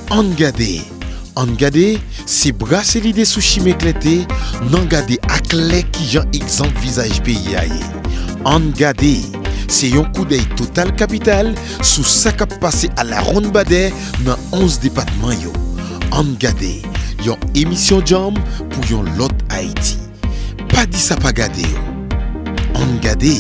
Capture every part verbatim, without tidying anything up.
Ann gade, ann gade, se brase lide sou chimen klète, n ann gade aklè kijan egzanp vizaj peyi a ye. Ann gade, se yon koudèy total kapital sou sa k ap pase alawonnbadè nan onz depatman yo. Ann gade, yon emisyon djanm pou yon lòt Ayiti. Pa di sa pa gade w. Ann gade.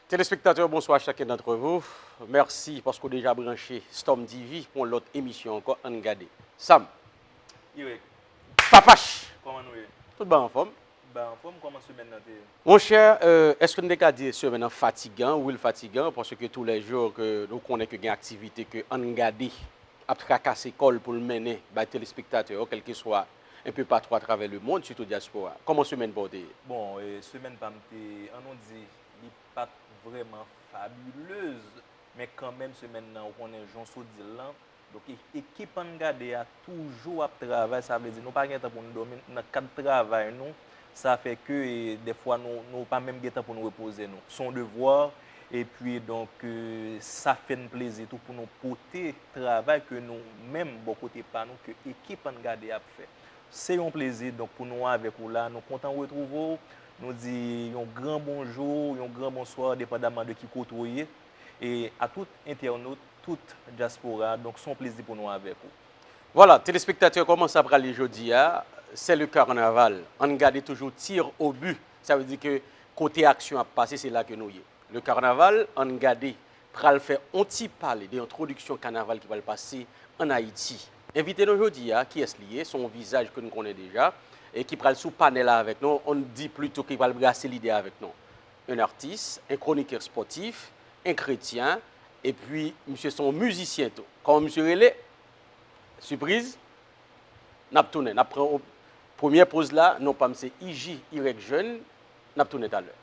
Telespektatè, bonswa chacun d'entre vous. Mèsi paske w deja branche Storm T V pou yon lòt emisyon ankò, Ann Gade. Sam. Irik, Papach! Kòman nou ye? Tout ba anfòm? Ba anfòm, kòman semèn nan te ye? Monchè, èske n te ka di semèn nan fatigan? Wi, l fatigan, paske toulèjou ke nou konnen ke gen aktivite ke Ann Gade ap trakase kò l pou l mennen bay telespektatè yo, kèlkeswa enpe patou atravè lemonn, sitou dyaspora. Kòman semèn pa w te ye? Bon, e, semèn pa m te, ann nou di, li pa t vrèman fabuleuse, men kanmenm semèn nan, ou konnen jan w sot di l lan. Donk, e- ekip Ann Gade a toujou ap travay, sa vle di nou pa gen tan pou nou dòmi nan kad travay nou. Sa fè ke, e, dèfwa nou, nou pa menm gen tan pou nou repoze nou. Se yon devwa, epi donk, e, sa fè n plezi tou pou nou pote travay ke nou menm bò kote pa nou, ke ekip Ann Gade ap fè. Se yon plezi, donk, pou nou avèk ou la. Nou kontan retwouve w. Nou di yon gran bonjou, yon gran bonswa, depandaman de ki kote w ye. E a tout entènot, tout dyaspora, donk, se yon plezi pou nou avèk ou. Vwala, telespektatè, kòman sa prale jodi a? C'est le carnaval. Ann Gade toujou tir au but. Sa vle di ke kote aksyon ap pase, se la ke nou ye. Le carnaval, Ann Gade pral fè on ti pale de entwodiksyon kanaval ki pral pase ann Ayiti. Envite nou jodi a, kiyès li ye? Se yon vizaj ke n konnen deja e ki pral sou panèl la avèk nou. On di plito ki pral brase lide avèk nou. Un artiste, un chroniqueur sportif, un chrétien, epi misye se yon mizisyen tou. Kòman misye rele? Sipriz? N ap tounen, n ap pran o- premyè poz la. Non pa m se I J Y Jeune. N ap tounen talè.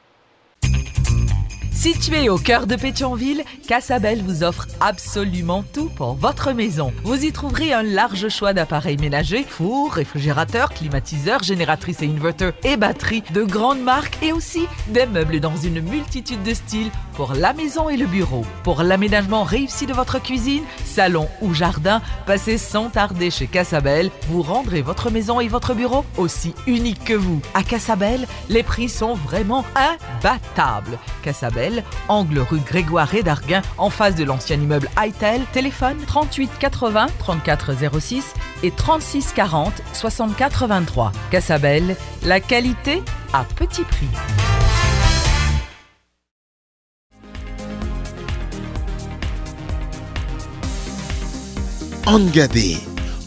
Située au cœur de Pétion-Ville, Casabelle vous offre absolument tout pour votre maison. Vous y trouverez un large choix d'appareils ménagers, four, réfrigérateur, climatiseur, génératrice et inverter et batterie de grandes marques et aussi des meubles dans une multitude de styles pour la maison et le bureau. Pour l'aménagement réussi de votre cuisine, salon ou jardin, passez sans tarder chez Casabelle. Vous rendrez votre maison et votre bureau aussi unique que vous. À Casabelle, les prix sont vraiment imbattables. Casabelle, angle rue Grégoire Rédarguin, en face de l'ancien immeuble Itel. Téléphone trente-huit quatre-vingts trente-quatre zéro six et trente-six quarante soixante-quatre vingt-trois. Casabelle, la qualité à petit prix. Ann gade,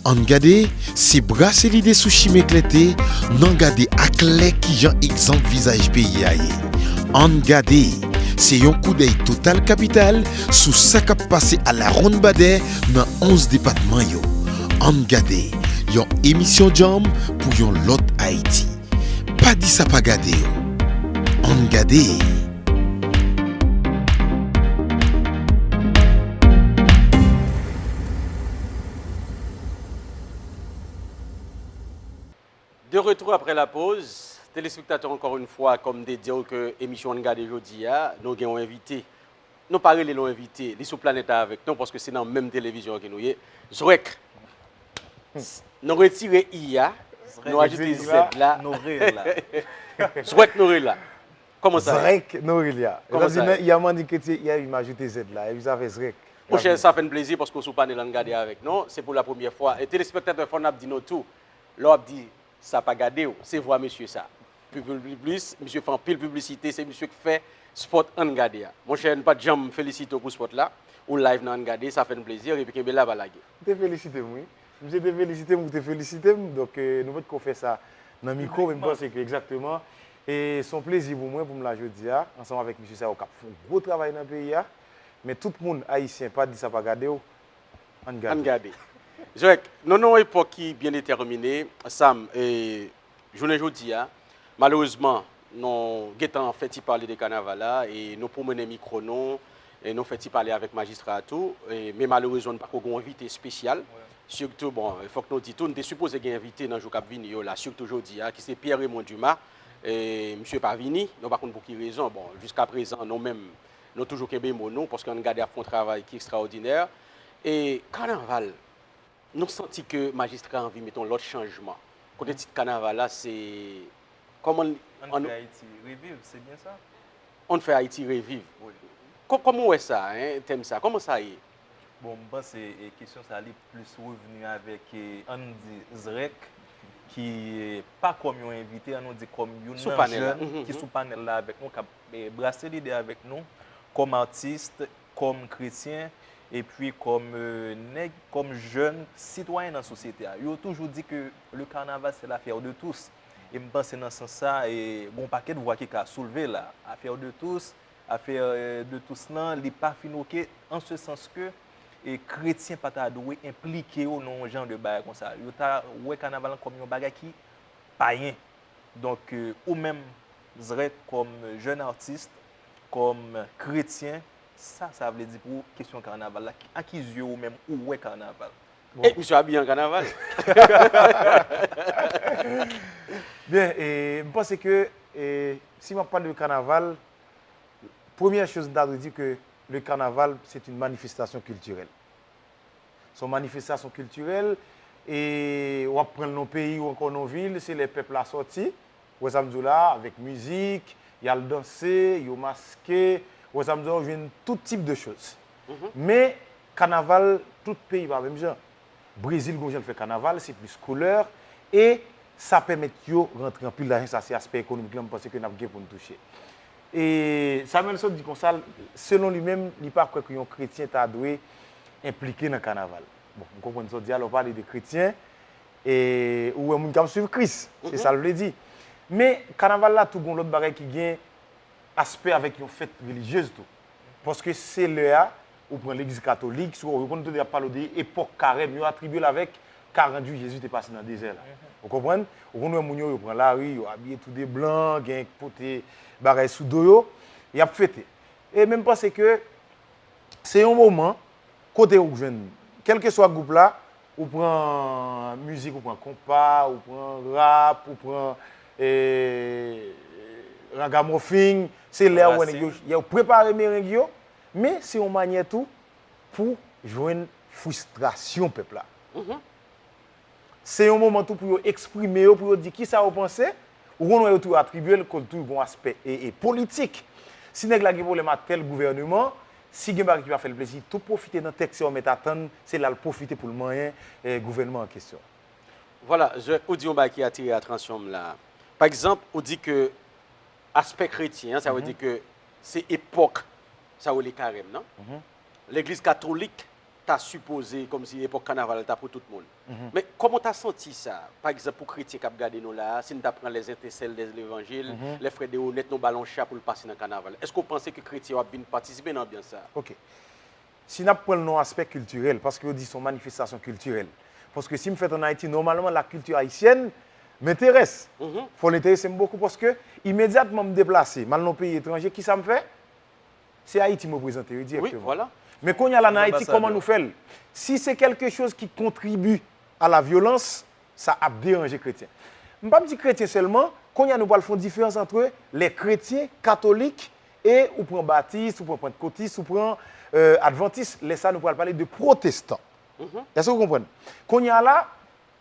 ann gade, se brase lide sou chimen klète, n ann gade aklè kijan egzanp vizaj peyi a ye. Ann gade, se yon koudèy total kapital sou sa k ap pase alawonnbadè nan onz depatman yo. Ann gade, yon emisyon djanm pou yon lòt Ayiti. Pa di sa pa gade w. Ann gade. De retour après la pause, telespektatè, encore une fois, kòm m te di w ke emisyon Ann Gade jodi a, nou gen yon envite. Nou pa rele l yon envite, li sou planèt la avèk nou, paske se nan menm televizyon ke nou ye. Zwèk. Nou retire i a, nou ajoute zèd la. Nou reyèl la. Zwèk Norela. Kòman sa ye? Zrèk Norela. Kòman sa ye? I a m annik retire i a, epi m ajoute zèd la, epi sa fè zrèk. Monchè, sa fè n plezi paske w sou panèl Ann Gade avèk nou. Se pou la premyè fwa. E telespektatè, fò n ap di nou tou, lè w ap di sa pa gade w, se vwa mesye sa. Pipilpiplis, misye fè anpil piblisite, se misye k fè spòt Ann Gade a. Monchè, n pa t janm felisite w pou spòt la. Ou live nan Ann Gade, sa fè n plezi, epi kenbe la, pa lage. Ou te felisite m, wi. Misye te felisite m, ou te felisite m. Donk, eh, nou potko fè sa nan mikwo, men m panse ke egzakteman. E se yon plezi pou mwen pou m la jodi a, ansanm avèk mesye sa yo k ap fè yon gwo travay nan peyi a. Men tout moun ayisyen, pa di sa pa gade w. Ann gade. Ann gade. Zwèk, nou nan yon epòk ki byen detèmine, Sam, e jounen jodi a, malerezman, nou gentan fè ti pale de kanaval la, e nou pwomennen mikwo nou, e nou fè ti pale avèk majistra a tou, e, men malerezman, nou pako gen yon envite espesyal. Sitou, bon, fòk nou di tou, nou te sipoze gen envite nan jou k ap vini yo la, sitou jodi a, ki se Pierre Raymond Dumas. E, misye pa vini, nou pa konn pou ki rezon. Bon, jiskaprezan, nou menm, nou toujou kenbe mo nou, paske ann gade ap fè yon travay ki ekstraòdinè. E kanaval, nou santi ke majistra anvi mete yon lòt chanjman. Kote tit kanaval la, se kòman... Ann fè Ayiti reviv, se byen sa? Ann fè Ayiti reviv. Wi. Kò-, kòman w wè sa, en, tèm sa? Kòman sa ye? Bon, m panse, e, kesyon sa, li plis revni avèk, e, ann di, Zrèk, ki, e, pa kòm yon envite, ann nou di kòm youn nan jèn ki sou panèl la avèk nou, k ap, e, brase lide avèk nou, kòm atis, kòm kretyen, epi kòm, e, nèg, kòm jèn sitwayen nan sosyete a. Yo toujou di ke le carnaval, c'est l'affaire de tous. E m panse nan sans sa, e, gon pakèt vwa ki ka soulve la. Affaire de tous, affaire, e, de tous lan, li pa fin oke, an se sans ke, e, kretyen pa ta dwe enplike yo nan yon jan de bagay konsa. Yo ta wè kanaval lan kòm yon bagay ki payen. Donk, e, ou menm, Zrèk, kòm jèn atis, kòm kretyen, sa, sa vle di pou ou kesyon kanaval la? Ki, a ki zye ou menm ou wè kanaval? Bon. E, misye abiye an kanaval. Byen, e, m panse ke, e, si m ap pale de kanaval, premyè choz m ta dwe di ke le carnaval, c'est une manifestation culturelle. Se yon manifestasyon kiltirèl, e w ap pran l nan peyi ou ankò nan vil, se lè pèp la sòti, ou wè sa m di w la, avèk mizik, y al danse, yo maske, ou wè sa m di w la, ou jwenn tout tip de choz. Men, kanaval, tout peyi pa menm jan. Brezil gon jan l fè kanaval, se plis koulè, e sa pèmèt yo rantre anpil lajan, sa se aspè ekonomik lan, m panse ke n ap gen pou n touche. E Samuel sot di konsa, selon li menm, li pa kwè ke yon kretyen ta dwe enplike nan kanaval. Bon, m konprann sa w di a, lè w pale de kretyen, e ou wè moun k ap swiv Kris, se sa l vle di. Men, kanaval la tou gon lòt bagay ki gen aspè avèk yon fèt relijyez tou. Paske se lè a, ou pran legliz katolik, si w, yo konn tande y ap pale w de epòk karèm, yo atribye l avèk karant jou Jezi te pase nan dezè la. Ou konprann? Ou konn wè moun yo, yo pran lari, yo abiye tou de blan, gen k pote bagay sou do yo, y ap fete. E men m panse ke se yon moman kote ou jwenn, kèlkeswa gwoup la, ou pran mizik, ou pran konpa, ou pran rap, ou pran, e, ragamòfin, se lè ou wè nèg yo, yo prepare mereng yo, men se yon manyè tou pou jwenn fristrasyon pèp la. Se yon moman tou pou yo eksprime yo, pou yo di kisa yo panse. Ou konn wè yo tou atribye l, kote tou gon aspè e, e politik. Si nèg la gen pwoblèm ak tèl gouvèneman, si gen bagay ki pa fè l plezi, tou pwofite nan tèks yo mèt atann, se la l pwofite pou l manyen, e, gouvènman an kesyon. Vwala, Zrèk, ou di yon bagay ki atire atansyon m la. Pa egzanp, ou di ke aspè kretyen an, sa vle di ke se epòk, sa yo rele karèm nan. Legliz katolik ta sipoze, kòmsi epòk kanaval ta pou tout moun. Men kòman w ta santi sa, pa egzanp, pou kretyen k ap gade nou la a, si n ta pran les étincelles de l'évangile, les frères de Honnête, nou ba l yon cha pou l pase nan kanaval? Èske w panse ke kretyen yo ap vin patisipe nan anbyans sa a? Ok. Si n ap pran l nan yon aspè kiltirèl, paske yo di se yon manifestasyon kiltirèl. Paske si m fèt ann Ayiti, nòmalman, la culture haïtienne m'intéresse. Fò l enterese m bokou, paske imedyatman m deplase, m al nan yon peyi etranje, kisa m fè? Se Ayiti m reprezante, wi, direkteman. Men kounye a la, nan Ayiti, kòman nou fè l? Si se quelque chose qui contribue à la violence, sa ap deranje kretyen. M p ap di kretyen sèlman, kounye a nou pral fè yon diferans antre les chrétiens catholiques e ou pran batis, ou pran pantkotis, ou pran, euh, advantis. Lè sa, nou pral pale de pwotestan. Èske w konprann? Kounye a la,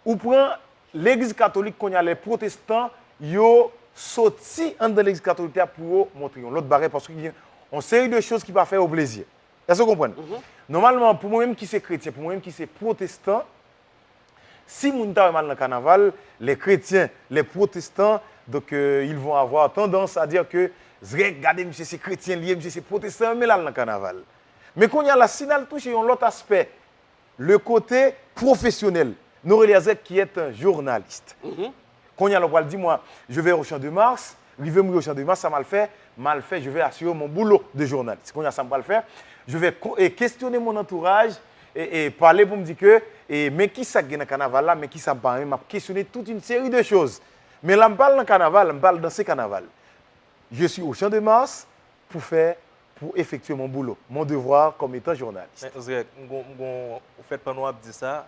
ou pran legliz katolik, kounye a, lè pwotestan, yo soti anndan legliz katolik la pou yo montre yon lòt bagay, paske gen yon seri de choz ki pa fè yo plezi. Èske w konprann? Nòmalman, pou mwen menm ki se kretyen, pou mwen menm ki se pwotestan, si moun ta wè m al nan kanaval, les chrétiens, les protestants, donc, euh, ils vont avoir tendance à dire que, Zrèk, gade misye se kretyen li ye, misye se pwotestan, men l al nan kanaval. Men kounye a la, si n al touche yon lòt aspè, le côté professionnel, nou rele a Zrèk qui est un journaliste. Kounye a la, w pral di mwen, je vais au Champ de Mars, rive m rive au Champ de Mars, sa m al fè, m al fè, je vais assurer mon boulot de journaliste. Kounye a, sa m pral fè, je vais co-, e, questionner mon entourage, e, e, pale pou m di ke, e, men kisa k gen nan kanaval la, men kisa m pa renmen, m ap kestyone toute une série de choses. Men la, m pa al nan kanaval, m pa al danse kanaval. Je suis au Champ de Mars pour faire, pour effectuer mon boulot, mon devoir comme étant journaliste. Men, Zrèk, m gon, m gon, ou fèt pandan w ap di sa,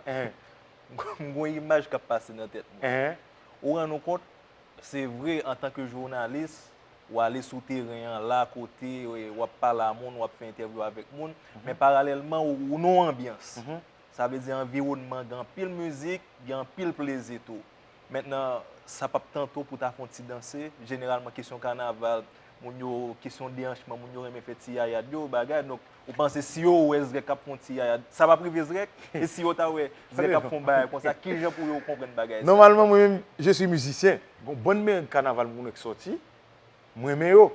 M gon imaj k ap pase nan tèt mwen. Ou rann ou kont, se vre, antanke jounalis, w ale sou teren an la, kote, e, w ap pale a moun, w ap fè entèvyou avèk moun, men paralèlman, ou, ou nan yon anbyans. Sa vle di anviwònman, gen anpil mizik, gen anpil plezi tou. Mentnan, sa p ap tante w pou ta fè yon ti danse. Jeneralman, kesyon kanaval, moun yo, kesyon dehanchman, moun yo renmen fè ti yayad yo, bagay. Donk, ou panse si yo wè Zrèk ap fè yon ti yayad, sa p ap rive Zrèk? E si yo ta wè Zrèk ap fè yon bagay konsa, ki jan pou yo konprann bagay sa? Nòmalman, mwen menm, je suis musicien. Gon bann mereng kanaval moun yo k sòti, m renmen yo.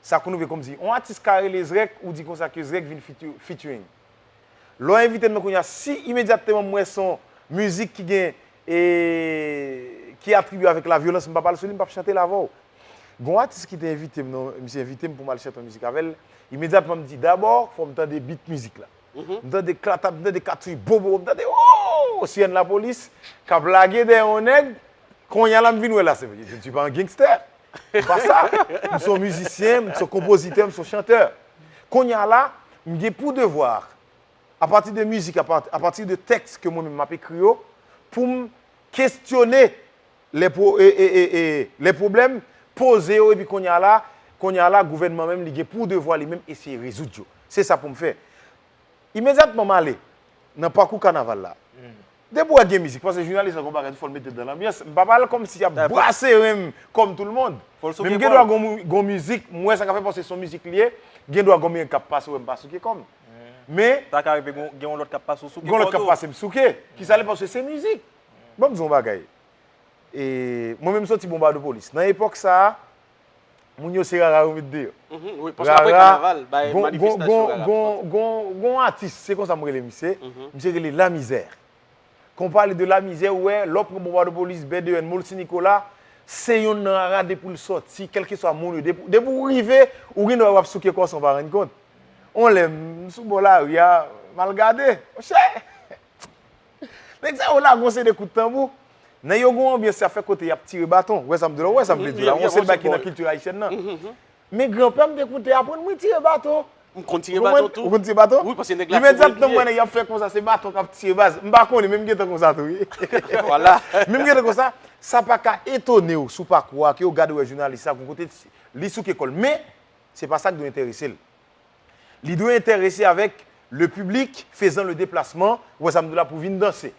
Sa konn rive kòmsi yon atis ka rele Zrèk, ou di konsa ke Zrèk vin featu-, featuring. Lè w envite m nan kounye a, si imedyatman m wè se yon mizik ki gen, e, ki atribye avèk lavyolans, m p ap al sou li, m p ap chante l avè w. Gon atis ki te envite m, non, misye envite m pou m al chante yon mizik avè l. Imedyatman, m di, dabò, fò m tande beat mizik la. M tande klata, m tande katouy bobo, m tande, oh, sirèn lapolis k ap lage dèyè yon nèg. Kounye a la, m vin wè la, se, je ne suis pas un gangster. M pa sa. M se yon mizisyen, m se yon konpozitè, m se yon chantè. Kounye a la, m gen pou devwa, apati de mizik, apati, apati de tèks ke mwen menm m ap ekri yo, pou m kestyone lè pro-, e, e, e, e, lè pwoblèm, poze yo, epi kounye a la, kounye a la, gouvènman menm, li gen pou devwa li menm eseye rezoud yo. Se sa pou m fè. Imedyatman m ale nan pakou kanaval la. Depi w wè gen mizik, paske jounalis la gon bagay tou fò l mete l nan lanbyans. M pa pale kòmsi y ap brase ren m kòm tout le monde. Men m gen dwa gon, gon mizik, m wè sa k ap fè paske se yon mizik li ye, gen dwa gon mizik k ap pase, w wè m pa souke kò m. Men ta ka rive gen yon lòt k ap pase, w souke kò tou. Gon lòt k ap pase, m souke. Kisa l ye? Paske se mizik. Ban m di w yon bagay. E, mwen menm m soti Bonbadopolis. Nan epòk sa a, moun yo se rara yo met deyò. Wi, paske apre kanaval, bay manifestasyon rara. Gon, gon, gon, gon atis, se konsa m rele misye. Misye rele Lamizè. Kan w pale de Lamizè, ou wè, lè w pran Bonbadopolis, Bèdeyèn, Molsi Nikola, se yonn nan rara depi l sòti, kèlkeswa moun yo, depi, depi w rive, ou gen dwa w ap souke kò w san w pa rann kont. On lè, m sou bò lari a, m al gade, monchè! Nèg sa yo lage yon seri de kout tanbou. Nèg yo gon anbyans y ap fè kote y ap tire baton. Ou wè sa m di w la? Ou wè sa m vle di w la? Yon seri bagay ki nan kilti ayisyèn nan. Men granpè m te konte aprann mwen tire baton. M konn tire baton tou. Ou konn tire baton? Wi, paske nèg la tou. Imedyatman m wè nèg y ap fè konsa, se baton k ap tire baz. M pa konnen, men m gentan konsa tou, wi. Vwala. Men m gentan konsa. Sa pa ka etone w sou pakou a ke w gade w wè jounalis sa gon kote li souke kò l. Men, se pa sa k dwe enterese l. Li dwe enterese avèk le public faisant le déplacement, ou wè sa m di w la, pou vin danse.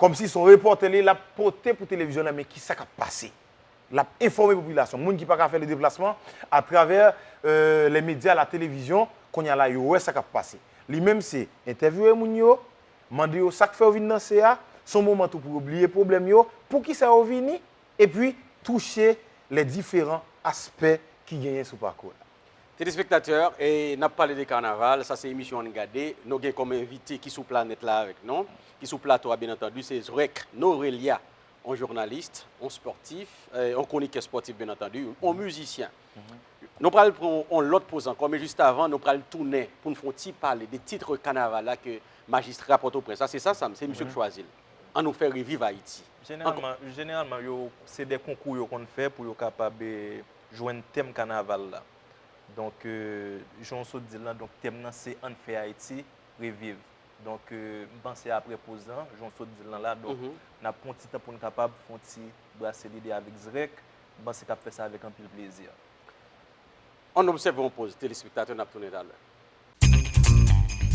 Kòmsi se yon repòtè li ye, l ap pote pou televizyon an, men kisa k ap pase. L ap enfòme popilasyon, moun ki pa ka fè le deplasman atravè, euh, les médias, la télévision, kounye a la, yo wè sa k ap pase. Li menm, se entèvyouwe moun yo, mande yo sa k fè yo vin danse a, se yon moman tou pou yo bliye pwoblèm yo, poukisa yo vini, epi touche les différents aspects ki genyen sou pakou la. Telespektatè, e n ap pale de kanaval, sa se emisyon Ann Gade. Nou gen kòm envite ki sou planèt la avèk nou, ki sou plato a, byen antandi, se Zrek Norelia, yon jounalis, yon spòtif, e, yon kwonikè spòtif, byen antandi, yon mizisyen. Nou pral pran yon lòt poz ankò, men jis avan, nou pral tounen pou n fè yon ti pale de tit kanaval la ke majistra Pòtoprens la, se sa, Sam, se misye k chwazi l. Ann nou fè reviv Ayiti. Jeneralman, jeneralman, yo, se de konkou yo konn fè pou yo kapab, e, jwenn tèm kanaval la. Donk, e, jan w sot di l lan, donk tèm nan se Ann fè Ayiti reviv. Donk, e, m panse apre poz lan, jan w sot di l lan la, donk, n ap pran yon ti tan pou n kapab fè yon ti brase lide avèk Zrek. M panse k ap fè sa avèk anpil plezi. Ann obsève yon poz, telespektatè, n ap tounen talè.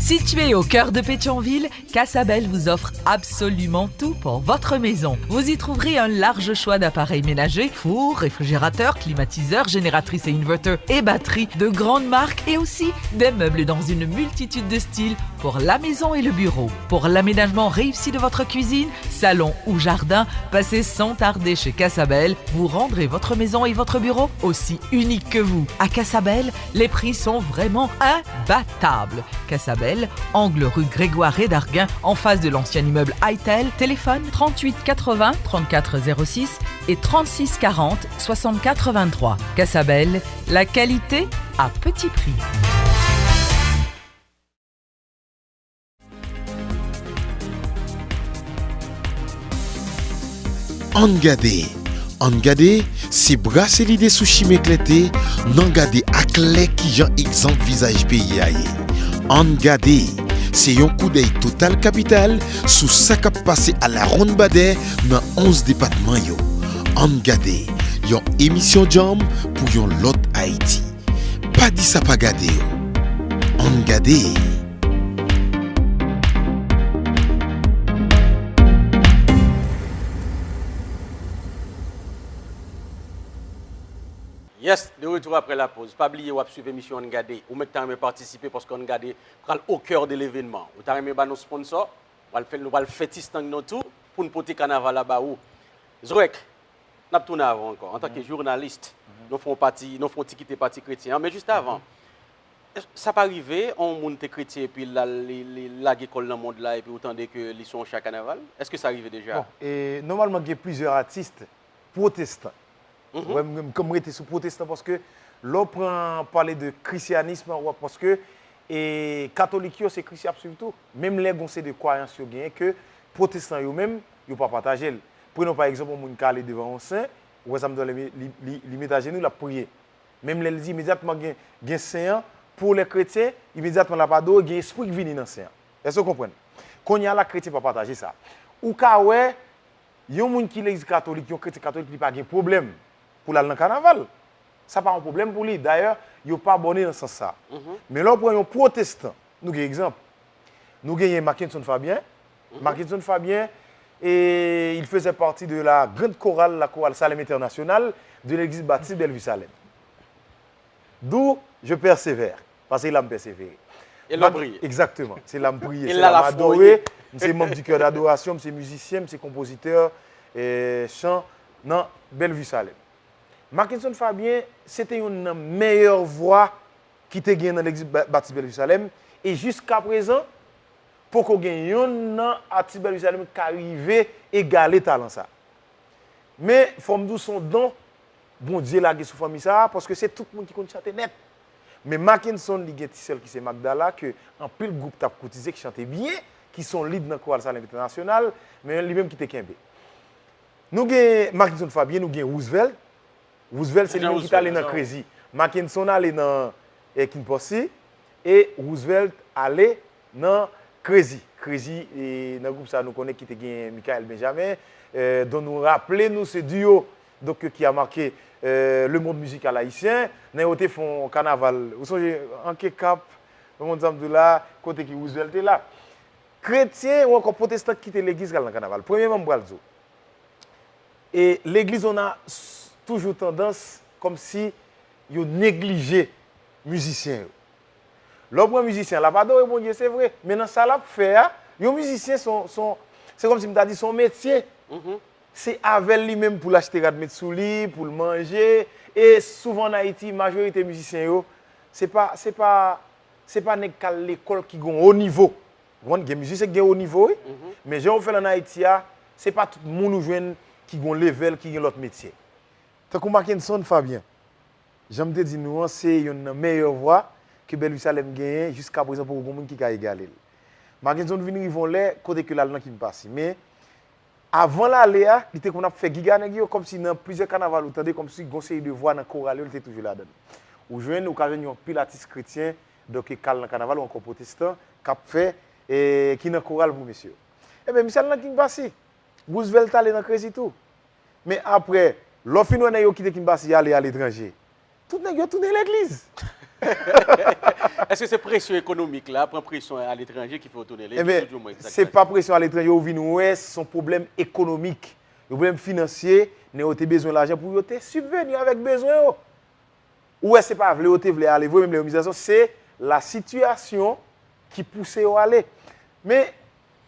Située au cœur de Pétion-Ville, Casabelle vous offre absolument tout pour votre maison. Vous y trouverez un large choix d'appareils ménagers, four, réfrigérateur, climatiseur, génératrice et inverter et batterie de grandes marques et aussi des meubles dans une multitude de styles pour la maison et le bureau. Pour l'aménagement réussi de votre cuisine, salon ou jardin, passez sans tarder chez Casabelle. Vous rendrez votre maison et votre bureau aussi unique que vous. À Casabelle, les prix sont vraiment imbattables. Casabelle, angle rue Grégoire Rédarguin, en face de l'ancien immeuble Itel. Téléphone trente-huit quatre-vingts trente-quatre zéro six et trente-six quarante soixante-quatre vingt-trois. Casabelle, la qualité à petit prix. Ann gade. Ann gade, se brase lide sou chimen klète, n ann gade aklè kijan egzanp vizaj peyi a ye. Ann gade, Se yon koudèy Total Kapital sou sa k ap pase alawonnbadè nan onz depatman yo. Ann gade, yon emisyon djanm pou yon lòt Ayiti. Pa di sa pa gade w. Ann gade. Yes, de retour après la pause. Pa bliye w ap swiv emisyon Ann Gade. Ou menm ki ta renmen patisipe paske Ann Gade pral au cœur de l'événement. Ou ta renmen ba nou sponsor, pral fè, nou pral fè ti stand nou tou pou n pote kanaval la ba ou. Zrek, n ap tounen avè w ankò. Antanke jounalis, nou fè yon pati, nou fè yon ti kite pati kretyen an, men jis avan, sa pa rive, yon moun te kretyen epi l al, li, li lage kò l nan mond la epi ou tande ke li sou yon cha kanaval? Èske sa rive deja? Bon, e, nòmalman gen plizyè atis pwotestan. Wè, m, m, m rete sou pwotestan paske lè w pran pale de krisyanis, w ap, paske e, katolik yo se Kris y ap swiv tou. Menm lè gon seri de kwayans yo genyen ke pwotestan yo menm, yo pa pataje l. Prenon pa egzanp yon moun k ale devan yon sen, ou wè sa m di w la, li, li, li, li met ajenou, l ap priye. Menm lè l di imedyatman gen, gen sen an, pou lè kretyen, imedyatman l ap adore, gen espri k vini nan sen an. Èske w konprann? Kounye a la, kretyen pa pataje sa. Ou ka wè, yon moun ki legliz katolik, yon kretyen katolik, li pa gen pwoblèm pou l al nan kanaval. Sa pa yon pwoblèm pou li. Dayè, yo pa bòne nan sans sa. Men lè w pran yon pwotestan, nou gen egzanp. Nou genyen Mackenson Fabien. Mackenson Fabien, et il faisait partie de la grande chorale, la chorale Salem International, de l'église baptiste Bellevue Salem. D'où je persévère, paske la m pèsevere. E la w priye. Exactement. Se la m priye, se la m adore. M se manm du chœur d'adoration, m se mizisyen, m se konpozitè, e, chan nan Bellevue Salem. Mackenson Fabien, se te youn nan meyè vwa ki te gen nan legliz Ba- Batis Bellevue Salem. E jiskaprezan, poko gen youn nan atis Bellevue Salem ki ka rive egale talan sa. Men, fò m di w, se yon don Bondye lage sou fanmi sa a, paske se tout moun ki konn chante nèt. Men Mackenson, li gen ti sè l ki se Magdala, ke anpil gwoup t ap koutize, ki chante byen, ki se yon lead nan koral Salem Entènasyonal, men li menm ki te kenbe. Nou gen Mackenson Fabien, nou gen Roosevelt. Roosevelt se li menm ki t ale nan Crazy. Mackenson ale nan eh, King Posse e Roosevelt ale nan Crazy. Crazy, e, nan gwoup sa nou konnen ki te gen Michael Benjamin, eh, dont nou raple nou se duo donk, ki a make, eh, le monde musical haïtien. Nan yo te fè yon kanaval. Ou sonje, Anke Kap, nan moun sa m di w la, kote ki Roosevelt te la. Kretyen ou ankò pwotestan ki kite legliz k al nan kanaval. Premyèman, m pral di w, e legliz on a s- toujou tandans kòmsi yo neglije mizisyen yo. Lè w pran mizisyen an, l ap adore Bondye, se vre, men nan sa l ap fè a, yon mizisyen se yon, se yon, se kòmsi m ta di se yon metye. Se avè l li menm pou l achte rad met sou li, pou l manje, e souvan an Ayiti, majorite mizisyen yo, se pa, se pa, se pa nèg k al lekòl ki gen yon wo nivo. Ou konprann? Gen mizisyen ki gen wo nivo, wi. Men jan yo fè l an Ayiti a, se pa tout moun ou jwenn ki gen yon level, ki gen lòt metye. Tankou Mackenson Fabien. Jan m te di nou an, se yonn nan meyè vwa ke Bellevue Salem genyen, jiskaprezan poko gen moun ki ka egale l. Mackenson vin rive yon lè kote ke l al nan King Posse. Men, avan l ale a, li te konn ap fè giga nèg yo, kòmsi nan plizyè kanaval ou tande, kòmsi gon seri de vwa nan koral yo, li te toujou ladan l. Ou jwenn, ou ka jwenn yon pil atis kretyen, donk, k al nan kanaval ou ankò pwotestan, k ap fè, e, ki nan koral pou mesye yo. Ebyen, misye al nan King Posse. Roosevelt ale nan Crazy tou. Men apre, lè w fin wè nèg yo kite King Posse y ale aletranje, tout nèg yo tounen legliz. Èske se presyon ekonomik la, pran presyon aletranje ki fè w tounen legliz, ou di w mwen egzakteman? Se pa presyon aletranje, ou vin wè se yon pwoblèm ekonomik. Yon pwoblèm finansye, nèg yo te bezwen lajan pou yo te sibveni avèk bezwen yo. Ou wè se pa vle yo te vle ale vre, menm lè yo mize sou, se la situation ki pouse yo ale. Men,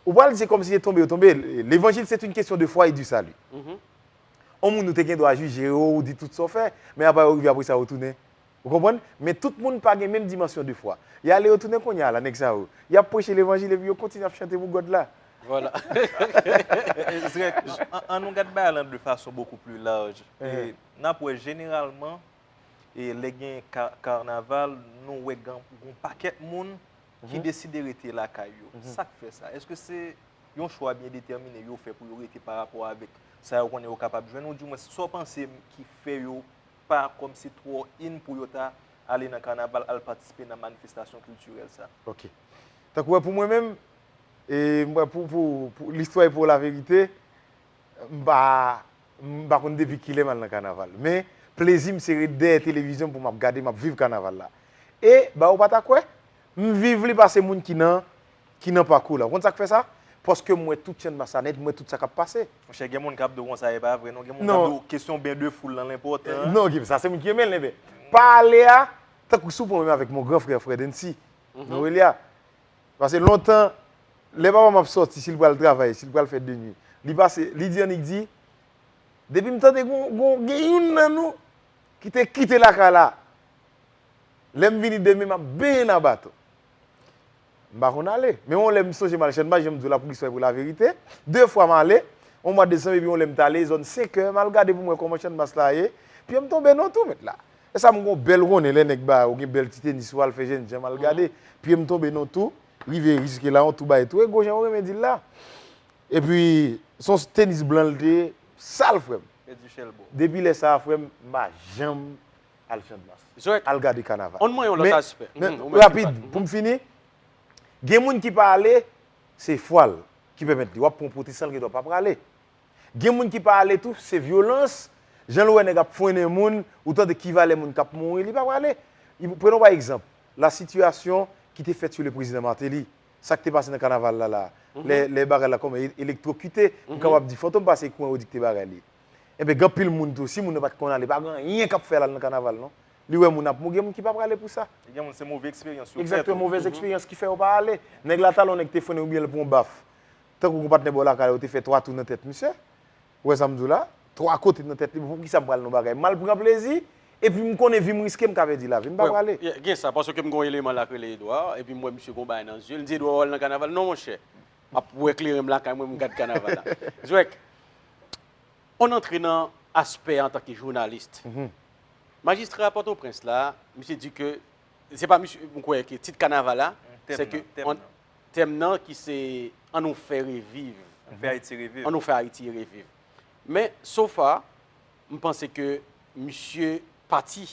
ou pral di se kòmsi se tonbe yo tonbe. Levanjil, c'est une question de foi et du salut. On moun ou te gen dwa jije yo, ou di tout sa w fè, men apa yo rive apre sa yo tounen. Ou konprann? Men tout moun pa gen menm dimansyon de fwa. Y ale yo tounen kounye a la, nèg sa yo. Y ap preche levanjil epi yo kontinye ap chante pou God la. Vwala. Zrek, an, an nou gad bagay lan de fason beaucoup plus large. E, n ap wè jeneralman, e, lè gen ka, kanaval, nou wè gen yon pakèt moun ki deside rete lakay yo. Sa k fè sa? Èske se yon chwa byen detèmine yo fè pou yo rete pa rapò avèk sa yo konnen yo kapab jwenn, oudimwens sa w panse ki fè yo pa kòmsi twò in pou yo ta ale nan kanaval, al patisipe nan manifestasyon kiltirèl sa? Ok. Tankou wè pou mwen menm, e, m wè pou, pou, pou listwa e pou laverite, m pa, m pa konn depi kilè m al nan kanaval. Men, plezi m se ret dèyè televizyon pou m ap gade, m ap viv kanaval la. E, ba ou pa ta kwè, m viv li pase moun ki nan, ki nan pakou la. Ou konn sa k fè sa? Paske m wè tout chanmas la nèt, m wè tout sa k ap pase. Monchè, gen moun k ap di w konsa, e pa vre, non. Gen moun k ap di w kesyon byen de foul lan l enpòtan. Non, gen, sa se moun ki renmen l, enben. Pale a, tankou si w pran menm avèk mon gran frè, frè Dency, nou rele a. Paske lontan, lè papa m ap sòti, si l pral travay, si l pral fè de nwi, li pase, li di annik di, depi m tande gon, gon, gen youn nan nou ki te kite lakay la, lè m vini demen, m ap benyen nan baton. M pa konn ale. Men yon lè m sonje m al Channmas, jan m di w la, pou listwa e pou laverite. De fwa m ale, yon mwa desanm, epi yon lè m t ale, zòn senkè, m al gade pou m wè kòman Channmas la ye. Pye m tonbe nan tou, mèt la. E sa m gon bèl konnen, lè nèg ba ou gen bèl ti tenis ou al fè jènjan, m al gade. Pye m tonbe nan tou, rive jiske la, yon tou bay tou. E gwo jan ou renmen di l la. Epi, se yon tenis blan l te ye, sal, frè m. Depi lè sa a, frè m, m pa janm al Channmas. Al gade kanaval. Ann mwen yon lòt aspè. Men, rapid, pou m fini, gen moun ki pa ale, se fwa l ki pèmèt li. W ap pran pwote san l, gen dwa pa prale. Gen moun ki pa ale tou, se vyolans. Jan l wè nèg ap frennen moun, ou tande ki valè moun k ap mouri, li pa prale. Prenons pa egzanp, la sitiyasyon ki te fèt sou le prezidan Martelly. Sa k te pase nan kanaval la, la. Lè, lè bagay la kòman e-, elektwokite, m kapab di Fantom pase kouran yo dikte bagay li. Enben, gen anpil moun tou, si moun nan pa t konn ale, pa gen anyen k ap fè l al nan kanaval, non. Li wè moun ap mouri, gen moun ki pa prale pou sa. Gen moun, se move eksperyans yo fè tou. Egzakteman, movèz eksperyans ki fè yo pa ale. Nèg la, talon nèg te frennen oubyen l pran yon baf. Tankou gon patnè bò lakay ou te fè twa tou nan tèt misye. Ou wè sa m di w la? Twa kote nan tèt li, poukisa m pral nan bagay? M al pran plezi, epi m konnen vi m riske, m ka pèdi lavi m, m pa prale. Gen sa, paske m gon eleman la k rele Edouard, epi m wè misye gon bagay nan zye l, m di, "Edouard, w al nan kanaval?" "Non, monchè. M ap wè kleren m lakay mwen, m gad kanaval la." Zwèk, on antre nan aspè antanke jounalis. Majistra Pòtoprens la, misye di ke, se pa misye, m kwè ke tit kanaval la, se ke tèm nan ki se Ann nou fè reviv. Ann nou fè Ayiti reviv. Ann nou fè Ayiti reviv. Men, so far, m panse ke misye pati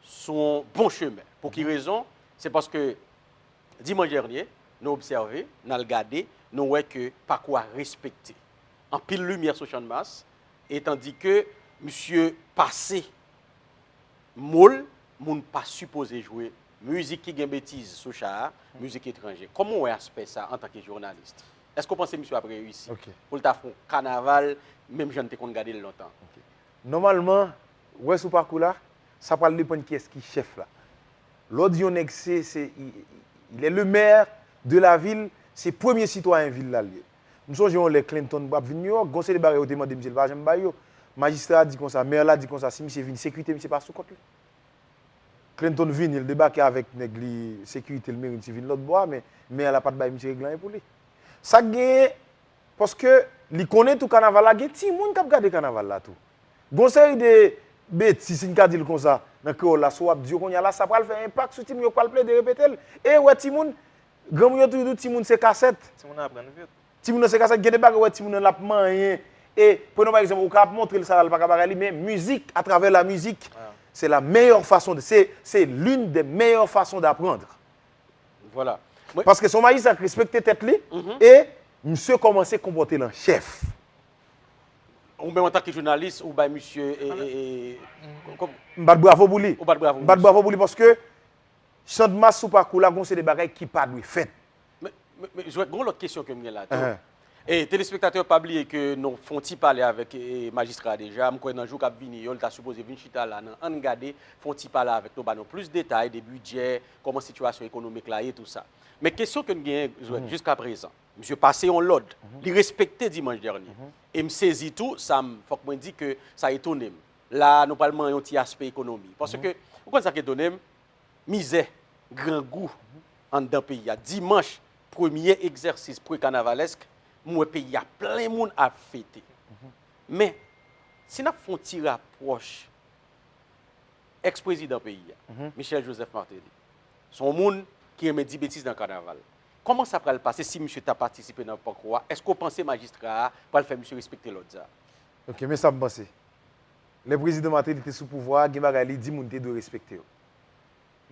sou yon bon chemen. Pou ki rezon? Se paske dimanch dènye, nou obsève, n al gade, nou wè ke pakou a respekte. Anpil limyè sou Channmas, e tandi ke misye pase mo l, moun pa sipoze jwe mizik ki gen betiz sou cha a, mizik etranje. Kòman w wè aspè sa antanke jounalis? Èske w panse misye ap reyisi pou l ta fè yon kanaval, menm jan n te konn gade l lontan? Nòmalman, w wè sou pakou la, sa pral depann kiyès ki chèf la. Lè w di yon nèg se, se, il, il est le maire de la ville, se premye sitwayen vil la l ye. M sonje yon lè Clinton ap vin New York, gon seri de bagay yo te mande misye, li pa janm bay yo. Majistra a di konsa, mè la di konsa, si misye vini, sekirite misye pa sou kont li. Clinton vini, l debake avèk nèg li, sekirite l, meri misye vin lòt bò a, men mè la pa t bay misye règle anyen pou li. Sa k genyen, paske li konnen tou kanaval la, gen timoun k ap gade kanaval la tou. Gon seri de betiz, si n ka di l konsa, nan kreyòl la, si w ap di yo kounye a la, sa pral fè enpak sou timoun yo k pral plede repete l. E wè timoun, granmoun yo toujou di timoun se kasèt. Timoun nan aprann vit. Timoun nan se kasèt, gen de bagay ou wè timoun nan l ap manyen. E, prenons pa egzanp, ou ka ap montre l sa la, l pa ka bagay li, men mizik, atravè la mizik, c'est la meilleure façon de, c'est, c'est l'une des meilleures façons d'apprendre. Vwala. Paske se yon majistra k respekte tèt li, e misye kòmanse konpòte l an chèf. Ou menm antanke jounalis, ou bay misye, e, e, e, kòm... M bat bravo pou li. Ou bat bravo pou misye. M bat bravo pou li paske Channmas sou pakou la, gon seri de bagay ki pa dwe fèt. Men, men, men, Jwèt, gon lòt kesyon ke m gen la tou. E, telespektatè, pa bliye ke nou fè yon ti pale avèk, e, majistra a deja. M kwè nan jou k ap vini yo, li ta sipoze vin chita la nan Ann Gade, fè yon ti pale avèk nou, ba nou plis detay de bidjè, kòman sitiyasyon ekonomik la ye, tou sa. Men kesyon ke n genyen, Jwèt, jiskaprezan, misye pase yon lòd, li respekte dimanch dènye. E m sezi tou, sa m, fòk mwen di ke sa etone m. La, nou pral manyen yon ti aspè ekonomi. Paske, ou konn sa k etone m? Mizè, grangou anndan peyi a. Dimanch, premye egzèsis pre-kanavalèsk, m wè peyi a plen moun ap fete. Men, si n ap fè yon ti rapwòch, èks-prezidan peyi a, Michel Joseph Martelly, se yon moun ki renmen di betiz nan kanaval. Kòman sa pral pase si misye ta patisipe nan pakou a? Èske w panse majistra a pral fè misye respekte lòd sa a? Ok, men sa m panse. Lè prezidan Martelly te sou pouvwa a, gen bagay li di moun te dwe respekte yo.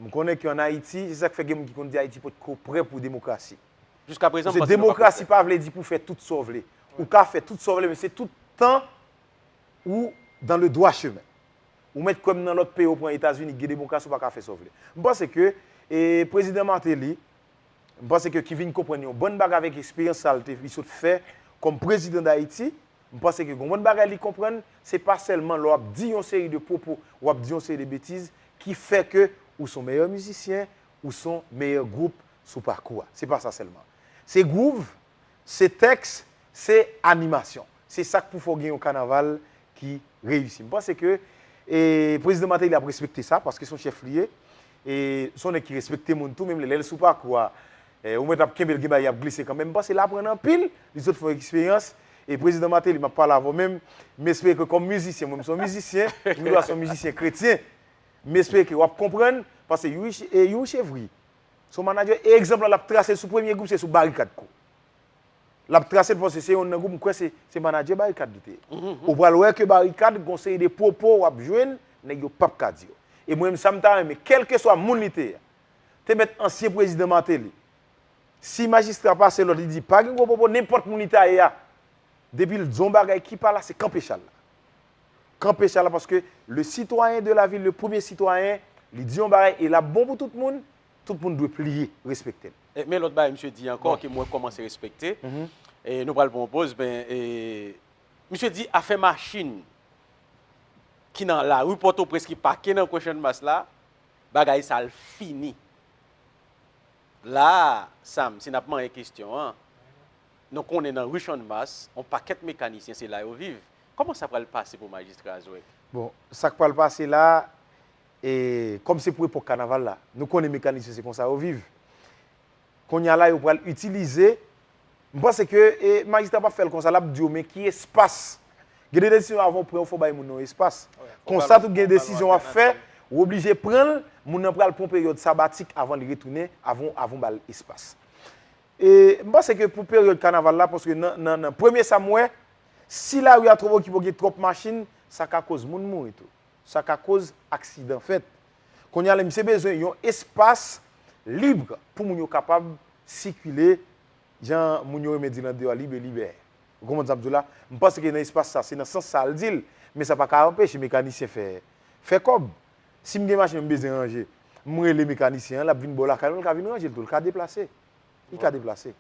M konnen ke ann Ayiti, se sa k fè gen moun ki konn di Ayiti potko prè pou demokrasi. Jiska prezan, m Paske panse nou pa demokrasi prè. Pa vle di pou fè tout sa w vle. Ou ka fè tout sa w vle, men se tout tan ou dans le droit chemin. Ou mèt kwè m nan lòt peyi, ou pran Etazini, gen demokrasi, ou pa ka fè sa w vle. M panse ke e, Prezidan Martelly, m panse ke ki vin konprann yon bann bagay avèk eksperyans sa l te, li sot fè kòm prezidan d Ayiti, m panse ke gon bann bagay li konprann, se pa sèlman lè w ap di yon seri de pwopo, w ap di yon seri de betiz ki fè ke ou s on meyè mizisyen, ou s on meyè gwoup sou pakou a. Se pa sa sèlman. Se gwouv, se tèks, se animasyon. Se sa k pou fè w gen yon kanaval ki reyisi. M panse ke e, Prezidan Martelly ap respekte sa, paske s on chèf li ye. E s on nèg ki respekte moun tou, menm lè, lè l sou pakou a, e, ou mèt ap kenbe l, gen bagay y ap glise kanmenm. M panse l aprann anpil, li sot fè yon eksperyans. E Prezidan Martelly, m ap pale avè w menm, m espere ke kòm mizisyen, mwen m s on mizisyen, ou dwa s on mizisyen kretyen. M espere ke w ap konprann, paske Youri, e, Youri Chevry, s on manadjè, e egzanp la l ap trase l sou premye gwoup, se sou Barikad Crew. L ap trase l paske se yonn nan gwoup, m kwè se, se manadjè Barikad li te ye. Ou pral wè ke Barikad, gon seri de pwopo w ap jwenn, nèg yo p ap ka di yo. E mwen menm sa m ta renmen, kèlkeswa moun li te ye, te mèt ansyen prezidan Martelly. Si majistra pase lòd, li di pa gen gwo pwopo, nenpòt moun li ta ye a, depi l di yon bagay ki pa la, se kanpe chal la. Kanpe chal la, paske le citoyen de la ville, le premier citoyen, li di yon bagay e l ap bon pou tout moun, tout moun dwe pliye, respekte l. E, men lòt bagay misye di ankò ke mwen kòmanse respekte. E nou pral pran yon poz, ben, e, misye di afè machin ki nan lari Pòtoprens ki pake nan kwen Channmas la, bagay sa l fini. La a, Sam, si n ap manyen kesyon an, nou konnen nan ri Channmas, yon pakèt mekanisyen se la yo viv. Kòman sa pral pase pou majistra Zwèk? Bon, sa k pral pase la, e, kòm se pou epòk kanaval la, nou konnen mekanisyen se konsa yo viv. Kounye a la, yo pral itilize. M panse ke e, majistra p ap fè l konsa, l ap di w, men ki espas. Gen de desizyon avan w pran yo, fò w bay moun nan yon espas. Konsa tou, gen desizyon w ap fè, ou oblije pran l, moun nan pral pran yon peryòd sabatik avan li retounen, avan, avan w ba l espas. E m panse ke pou peryòd kanaval la, paske nan, nan, nan premye sa m wè, si lari a twòp okipe, gen twòp machin, sa ka koz moun mouri tou. Sa ka koz aksidan fèt. Kounye a la, misye bezwen yon espas lib pou moun yo kapab sikile, jan moun yo renmen di l andeyò, libre, libère. Ou konprann sa m di w la? M panse ke nan espas sa, se nan sans sa l di l, men sa pa ka anpeche mekanisyen fè, fè kòb. Si m gen machin m bezwen ranje, m rele mekanisyen an, l ap vin bò lakay mwen, l ka vin ranje l tou, l ka deplase. Li ka deplase.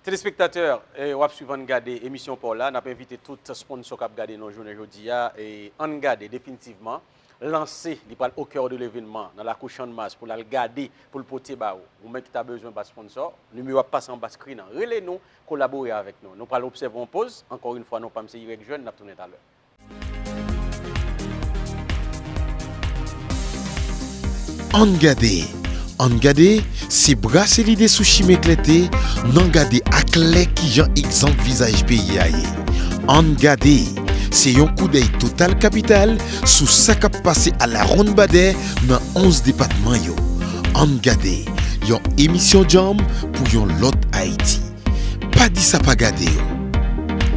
Telespektatè, e, w ap swiv Ann Gade, emisyon pa w la. N ap envite tout sponsò k ap gade nou jounen jodi a. E Ann Gade, definitivman, lanse, li pral au cœur de l'événement, nan lakou Channmas, pou l al gade, pou l pote ba ou. Ou menm ki ta bezwen ba sponsò, nimewo ap pase anba screen an. Rele nou, kolabore avèk nou. Nou pral obsève yon poz. Ankò yon fwa, non pa m se Irèk Jèn, n ap tounen talè. Ann gade, ann gade, se brase lide sou chimen klète, n ann gade aklè kijan egzanp vizaj peyi a ye. Ann gade, se yon koudèy total kapital sou sa k ap pase alawonnbadè nan onz depatman yo. Ann gade, yon emisyon djanm pou yon lòt Ayiti. Pa di sa pa gade yo.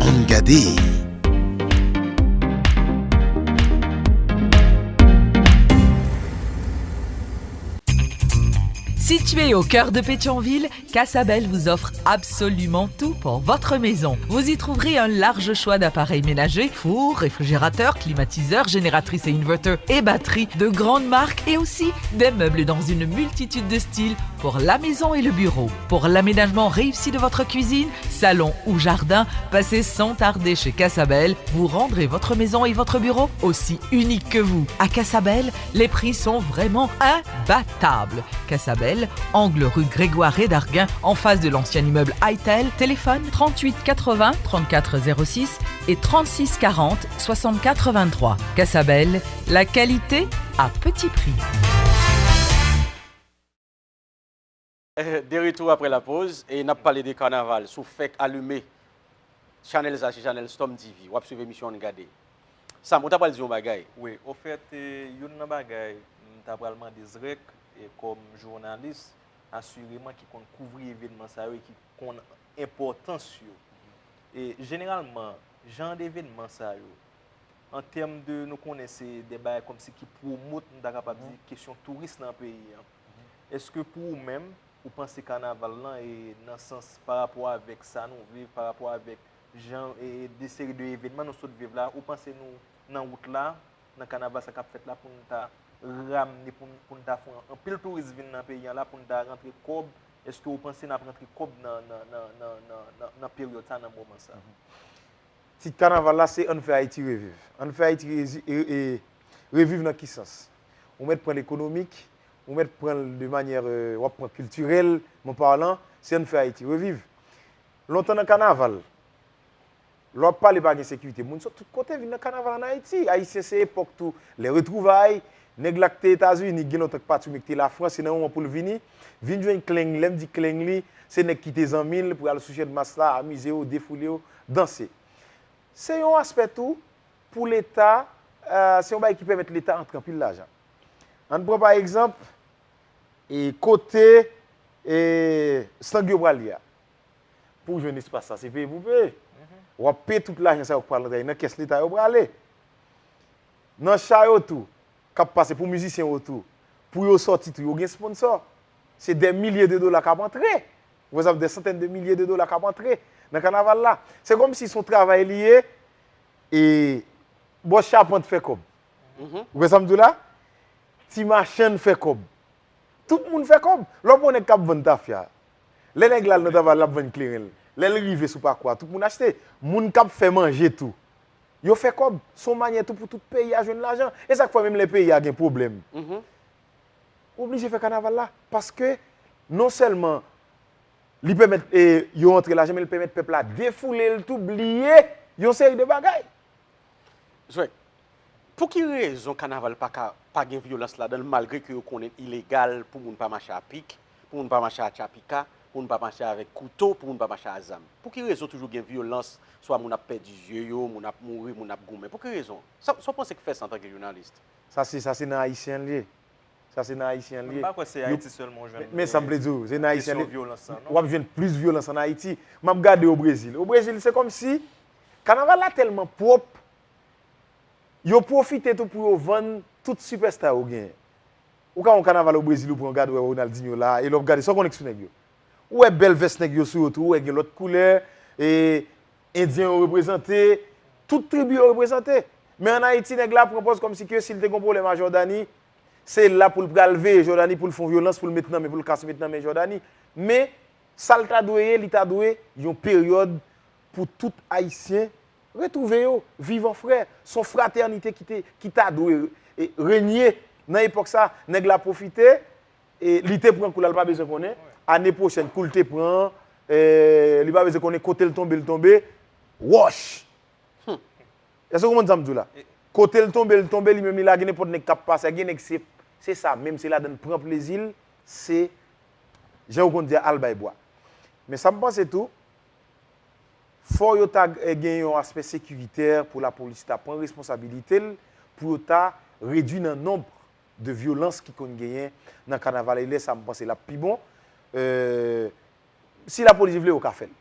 Ann gade. Située au cœur de Pétion-Ville, Casabelle vous offre absolument tout pour votre maison. Vous y trouverez un large choix d'appareils ménagers, four, réfrigérateur, climatiseur, génératrice et inverter et batterie de grandes marques et aussi des meubles dans une multitude de styles pour la maison et le bureau. Pour l'aménagement réussi de votre cuisine, salon ou jardin, passez sans tarder chez Casabelle. Vous rendrez votre maison et votre bureau aussi unique que vous. À Casabelle, les prix sont vraiment imbattables. Casabelle, angle rue Grégoire Redarguin, en face de l'ancien immeuble Itel. Téléphone trente-huit quatre-vingts trente-quatre zéro six et trente-six quarante soixante-quatre vingt-trois. Casabelle, la qualité à petit prix. De retour après la pause, e n ap pale de kanaval. Si w fèk alime chanèl sa, se chanèl Storm T V. W ap swiv emisyon Ann Gade. Sam, ou ta pral di yon bagay. Wi, ofèt, e, youn nan bagay m ta pral mande Zrèk, e, kòm jounalis, asireman ki konn kouvri evènman sa yo e ki konn enpòtans yo. E jeneralman, jan de evènman sa yo, an tèm de, nou konnen se de bagay kòmsi ki pwomot, m ta kapab di, kesyon touris nan peyi an. Èske pou ou menm, ou panse kanaval lan, e nan sans pa rapò avèk sa nou viv, pa rapò avèk jan e de seri de evènman nou sot viv la, ou panse nou nan wout la, nan kanaval sa k ap fèt la, pou n ta ramne, pou n, pou n ta fè anpil touris vin nan peyi an la, pou n ta rantre kòb? Èske ou panse n ap rantre kòb nan, nan, nan, nan, nan, nan, nan peryòd sa, nan moman sa? Tit kanaval la se Ann fè Ayiti reviv. Ann fè Ayiti rezi- e- e- reviv nan ki sans? Ou mèt pran l ekonomik, ou mèt pran l de manyè, euh, w ap pran kiltirèlman palan, se Ann fè Ayiti reviv. Lontan nan kanaval, lè w ap pale pa gen sekirite, moun sot tout kote vin nan kanaval ann Ayiti. Ayisyen se epòk tou lè retwouvay, nèg la k te Etazini, gen lontan k pati, men k te Lafrans, se nan moman pou l vini, vin jwenn kleng, lè m di kleng li, se nèg ki te zanmi l, pou y al sou Channmas la, amize yo, defoule yo, danse. Se yon aspè tou pou Leta, euh, se yon bagay ki pèmèt Leta antre anpil lajan. Ann pran pa egzanp, e kote e slang yo pral ye a. Pou w jwenn espas sa, se peye pou w peye. W ap peye tout lajan sa yo k pral antre nan kès Leta yo prale. Nan cha yo tou, k ap pase pou mizisyen yo tou, pou yo sòti tou, yo gen sponsò. Se dè milye de dola k ap antre. Ou wè sa, dè santèn de milye de dola k ap antre nan kanaval la. Se kòmsi se yon travay li ye, e bòs chapant fè kòb. Ou wè sa m di w la? Ti machann fè kòb. Tout moun fè kòb. Lè w pran nèg k ap vann tafya, lè nèg la al nan travay, l ap vann kleren l. Lè l rive sou pakou a, tout moun achte. Moun k ap fè manje tou, yo fè kòb. Se yon manyè tou pou tout peyi a jwenn lajan. E sa k fè menm lè peyi a gen pwoblèm, ou oblije fè kanaval la. Paske non sèlman li pèmèt, e, yo antre lajan, men li pèmèt pèp la defoule l tou, bliye yon seri de bagay. Zwèk, pou ki rezon kanaval pa ka pa gen vyolans ladan l, malgre ke yo konnen ilegal pou moun pa mache a pik, pou moun pa mache a tchapika, pou moun pa mache avèk kouto, pou moun pa mache a zam? Pou ki rezon toujou gen vyolans, swa moun ap pèdi zye yo, moun ap mouri, moun ap goumen? Pou ki rezon? Sa, sa w panse k fè sa antanke jounalis? Sa se, sa se nan Ayisyen l ye. Sa se nan Ayisyen l ye. Mwen pa kwè se Ayiti sèlman w jwenn Men sa m vle di w, se nan Ayisyen l ye. W ap jwenn plis vyolans ann Ayiti. M ap gade o Brezil. O Brezil, se kòmsi kanaval la tèlman pwòp, yo pwofite tou pou yo vann tout sipèsta yo genyen. Ou ka wè yon kanaval o Brezil, ou pran w gade, w wè Ronaldinho la, e lè w ap gade, sa w konnen k sou nèg yo? Ou wè bèl vès nèg yo sou yo tou, ou wè gen lòt koulè, e, Endyen yo reprezante, tout tribi yo reprezante. Men ann Ayiti, nèg la pran pòz kòmsi ke si l te gen yon pwoblèm a Jòdani, se la pou l pral veye Jòdani, pou l fè yon vyolans, pou l met nan men, pou l kase met nan men Jòdani. Men, sa l ta dwe ye, li ta dwe yon peryòd pou tout Ayisyen retwouve yo, viv an frè. Se yon fratènite ki te, ki ta dwe, e, renye nan epòk sa. Nèg la pwofite, e, li te pran kou la, li pa bezwen konnen. Ane pwochèn, kou l te pran an, e, li pa bezwen konnen kote l tonbe, l tonbe. Wòch! Èske w konprann sa m di w la? Kote l tonbe, l tonbe, li menm li lage nenpòt nèg k ap pase a. Gen nèg se, se sa menm, se ladan l pran plezi l, se, jan yo konn di a, al bay bwa. Men sa m panse tou, fò yo ta, e, gen yon aspè sekiritè pou lapolis ta pran responsabilite l, pou yo ta redui nan nonb de vyolans ki konn genyen nan kanaval, e lè sa m panse l ap pi bon. E, si lapolis vle, yo ka fè l.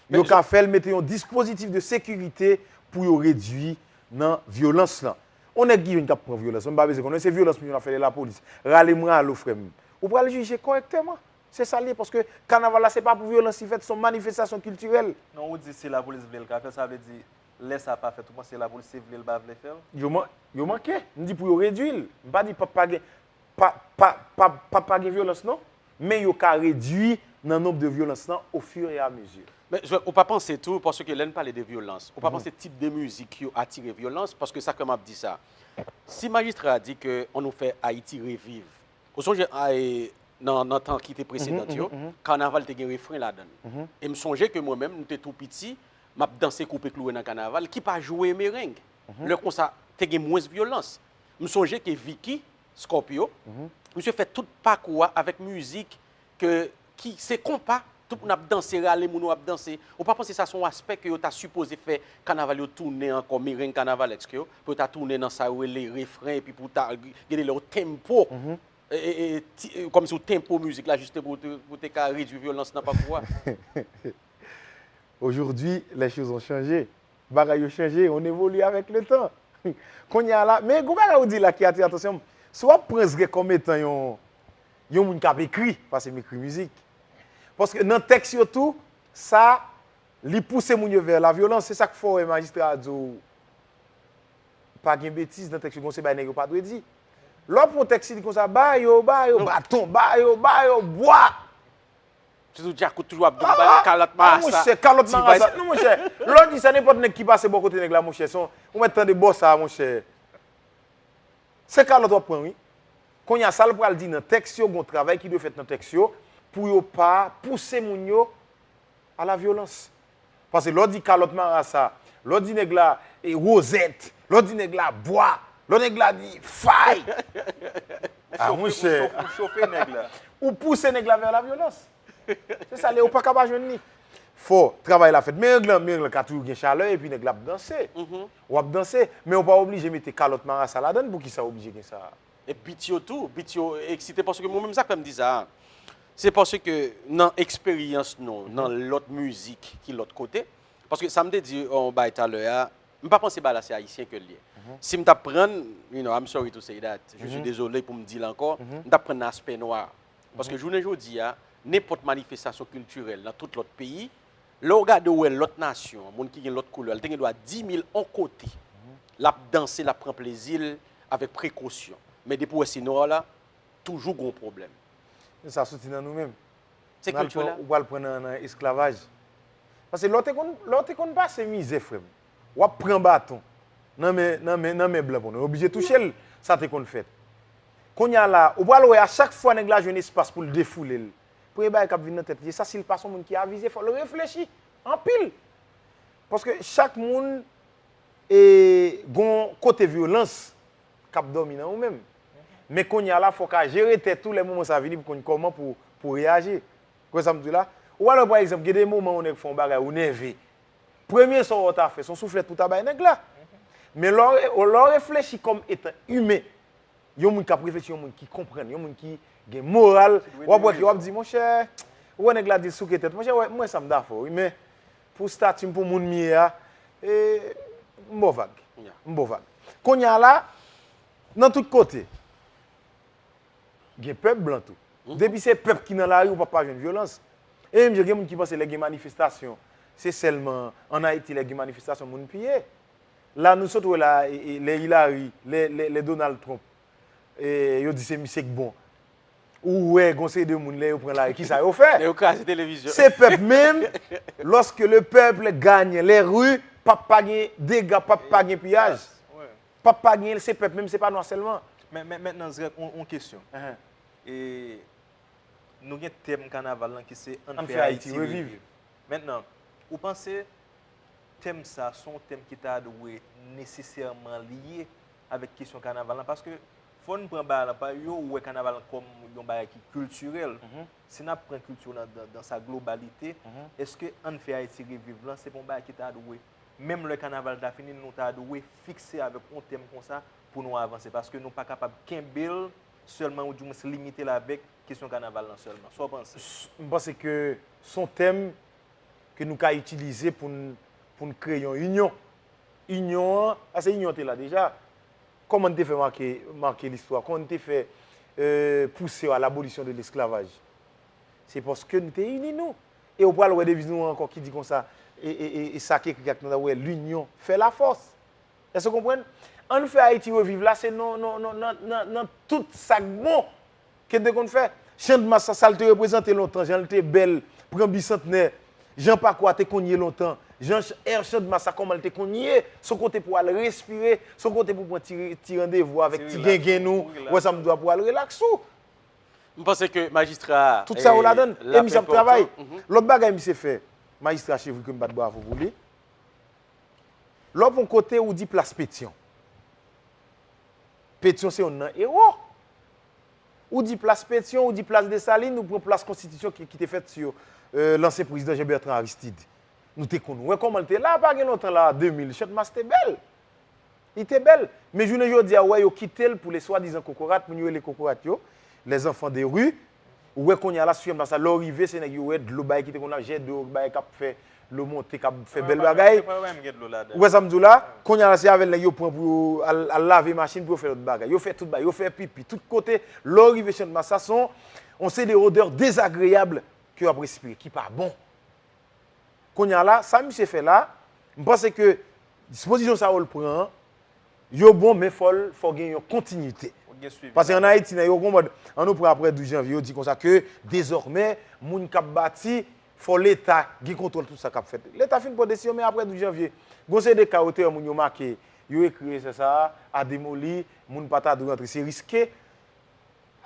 Yo ka fè l, mete yon dispozitif de sekirite pou yo redui nan vyolans lan. Yon nèg ki jwenn k ap pran vyolans, mwen m pa bezwen konnen, se vyolans pou yon afè de lapolis. Rale m rale w, frè m. Ou pral jije kòrèkteman. Se sa l ye, paske kanaval la, se pa pou vyolans li fèt, se yon manifestasyon kiltirèl. Non, ou di si lapolis vle l ka fè, sa vle di lè sa pa fèt, ou panse lapolis se vle l pa vle fè l? Yo man, yo manke. M di pou yo redui l. M pa di p ap pa gen, pa, pa, pa, p ap pa gen vyolans non. Men yo ka redui nan nonb de vyolans lan au fur et à mesure. Men, Joel, ou pa panse tou, paske lè n pale de vyolans, ou pa panse tip de mizik yo atire vyolans? Paske sa k fè m ap di sa, si majistra a di ke ann nou fè Ayiti reviv, ou sonje a, e, nan, nan tan ki te presedan yo, kanaval te gen refren ladan l. E m sonje ke mwen menm, m te tou piti, m ap danse koupe klouwe nan kanaval, ki pa jwe mereng. Lè konsa, te gen mwens vyolans. M sonje ke Vicky, Scorpio, misye fè tout pakou a avèk mizik ke, ki se konpa, tout moun ap danse, rale moun yo ap danse. Ou pa panse sa se yon aspè ke yo ta sipoze fè kanaval yo tounen ankò, mereng kanavalèsk yo, pou yo ta tounen nan sa yo rele refren, epi pou ta gen de lè yon tempo, e, e, e, ti, e, kòmsi yon tempo mizik la, jis pou te, pou te ka redui vyolans nan pakou a? Aujourd'hui, les choses ont changé. Bagay yo chanje, on évolue avec le temps. Kounye a la, men gon bagay ou di la ki atire atansyon m. Si w ap pran Zgè kòm etan yon, yon moun k ap ekri, pase m ekri mizik. Paske nan tèks yo tou, sa, li pouse moun yo vè lavyolans. Se sa k fè w wè majistra a di w, pa gen betiz nan tèks yo, gon se bay nèg yo pa dwe di. Lè w pran tèks li konsa, ba yo, ba yo, baton, ba yo, ba yo, bwa! Sitou Djakout toujou ap di m ba yo kalòt marasa. Monchè, kalòt marasa. Non, monchè. Lè w di sa, nenpòt nèg ki pase bò kote nèg la, monchè, se yon, ou mèt tande bò sa, monchè. Se kalòt w ap pran, wi. Kounye a, sa l pral di nan tèks yo, gon travay ki dwe fèt nan tèks yo, pou yo pa pouse moun yo a la vyolans. Pase lè w di kalòt marasa, lè w di nèg la e wozèt, lè w di nèg la bwa, lè nèg la di fay. Ah, monchè. Ou chofe nèg la. Ou pouse nèg la vè la vyolans. Se sa, ou pa ka pa jwenn li. Fò travay la fèt. Mereng lan, mereng lan ka toujou gen chalè, epi nèg la ap danse. W ap danse, men ou pa oblije mete kalòt marasa ladan l, poukisa w oblije gen sa? E beat yo tou, beat yo eksite, paske mwen menm sa k fè m di sa a, se paske nan eksperyans nou, nan lòt mizik ki lòt kote, paske sa m te di yon bay talè a, m pa panse bagay la se ayisyen ke l ye. Si m t ap pran, you know, I'm sorry to say that, je suis désolé pou m di l ankò, m t ap pran nan aspè nwa. Paske jounen jodi a, nenpòt manifestasyon kiltirèl nan tout lòt peyi, lè w gade w wè lòt nasyon, moun ki gen lòt koulè, li te gen dwa di mil on kote. L ap danse, l ap pran plezi l avèk prekosyon. Men depi w wè se nwa la, toujou gon pwoblèm. Sa soti nan nou menm. Se kilti la. Ou pral pran nan, nan esklavaj. Pase lè w te konn, lè w te konn pase mizè, frè m, w ap pran baton nan men, nan men, nan men blan pou nou. Yo oblije touche l, sa te konn fèt. Kounye a la, ou pral wè a chak fwa nèg la jwenn espas pou l defoule l, premye bagay k ap vin nan tèt li, e sa si l pa se yon moun ki avize, fò l reflechi anpil. Paske chak moun e, gon kote vyolans k ap dòmi nan ou menm. Men kounye a la, fò w ka jere tèt ou lè moman sa vini pou konn kòman pou, pou reyaji. Ou wè sa m di w la? Ou wè, pa egzanp, gen de moman yon nèg fè yon bagay, ou nève. Premye sa w ta fè, se yon souflèt pou w ta bay nèg la. Men lè w re- lè w reflechi kòm etan imen, yon moun k ap reflechi, yon moun ki konprann, yon moun ki gen moral, w ap wè ki w ap di, monchè, ou wè nèg la di l souke tèt. Monchè, wè, mwen sa m dakò, wi, men pou stati m, pou moun m ye a, e, m ba w vag. M ba w vag. Kounye a la, nan tout kote, gen pèp blan tou. Depi se pèp ki nan lari, ou p ap pa jwenn vyolans. E menm jan gen moun ki panse lè gen manifestasyon, se sèlman ann Ayiti lè gen manifestasyon moun piye. La nou sot wè la, e, e, lè Hillary, lè, lè, lè Donald Trump, e, yo di se misye k bon. Ou wè gon seri de moun lè yo pran lari, kisa yo fè? Yo kraze televizyon. Se pèp menm, lorsque le peuple gagne les rues, p ap pa gen dega, p ap pa gen piyaj. P ap pa gen, se pèp menm, se pa nwa sèlman. Men, men, mentnan, Zrèk, on, on kesyon. E nou gen tèm kanaval lan ki se Ann fè Ayiti reviv. Mentnan, ou panse tèm sa se yon tèm ki ta dwe nesesèman lye avèk kesyon kanaval lan? Paske fò n pran bagay lan pa yo wè kanaval lan kòm yon bagay ki kiltirèl. Si n ap pran kilti nan, nan, nan sa globalite, èske Ann fè Ayiti reviv lan se pa yon bagay ki ta dwe, menm lè kanaval ta fini, nou ta dwe fikse avèk yon tèm konsa pou nou avanse? Paske nou pa kapab kenbe l sèlman, oudimwens limite l avèk kesyon kanaval lan sèlman. Sa w panse? M panse ke se yon tèm ke nou ka itilize pou n, pou n kreye yon inyon. Inyon an, paske inyon an te la deja. Kòman n te fè make, make listwa? Kòman n te fè, e, pouse a l'abolisyon de l'esclavage? Se paske n te ini nou. E ou pral wè deviz nou an ankò ki di konsa, e, e, e, e sa ki ekri ak nou la, wè, l'union fait la force. Èske w konprann? Ann fè Ayiti reviv la, se nan, nan, nan, nan, nan, nan tout sa k bon ke n te konn fè. Chandmas sa, sa l te reprezante lontan, jan l te bèl, pran bisantnè, jan pakò a te konn ye lontan, jan ch- èr Chandmas sa, kòman l te konn ye, se yon kote pou w al respire, se yon kote pou w pran ti, ti randevou avèk ti gengen nou, ou wè sa m di w a, pou w al relaks ou. M panse ke majistra a, Tout sa yo ladan l. E misye ap travay. Lòt bagay misye fè, majistra Chevry, ke m bat bravo pou li. Lè w pran kote ou di plas Petyon. Petyon se youn nan ewo. Ou di plas Petyon, ou di plas Desalin, ou pran plas Konstitisyon ki, ki te fèt sou, e, lansyen prezidan Jean Bertrand Aristide. Nou te konn wè kòman l te la, pa gen lontan la, de mil, Chandmas te bèl. Li te bèl. Men jounen jodi a, ou wè yo kite l pou le swadizan kokorat, moun yo rele kokorat yo, les enfants de rue. Ou wè kounye a la, sou Chandmas la, lè w rive, se nèg yo wè dlo bay ki te konn ap jèt, dlo bay k ap fè, dlo monte k ap fè bèl bagay. Ou wè sa m di w la? Kounye a la, se avè l nèg yo pran pou yo al, al lave machin, pou yo fè lòt bagay. Yo fè tout bagay, yo fè pipi, tout kote. Lè w rive Channmas la, se yon, yon seri de odè dezagreyab ke w ap respire, ki pa bon. Kounye a la, sa misye fè la, m panse ke dispozisyon sa yo l pran an, yo bon, men fò l, fò gen yon kontinite. Paske ann Ayiti, nèg yo gon mòd, ann nou pran aprè douz janvye, yo di konsa ke dezòmè, moun k ap bati, fò Leta gen kontwòl tout sa k ap fèt. Leta fin pran desizyon, men aprè douz janvye, gon seri de ka yo te wè moun yo make, yo ekri se sa a demoli, moun pa ta dwe rantre, se riske.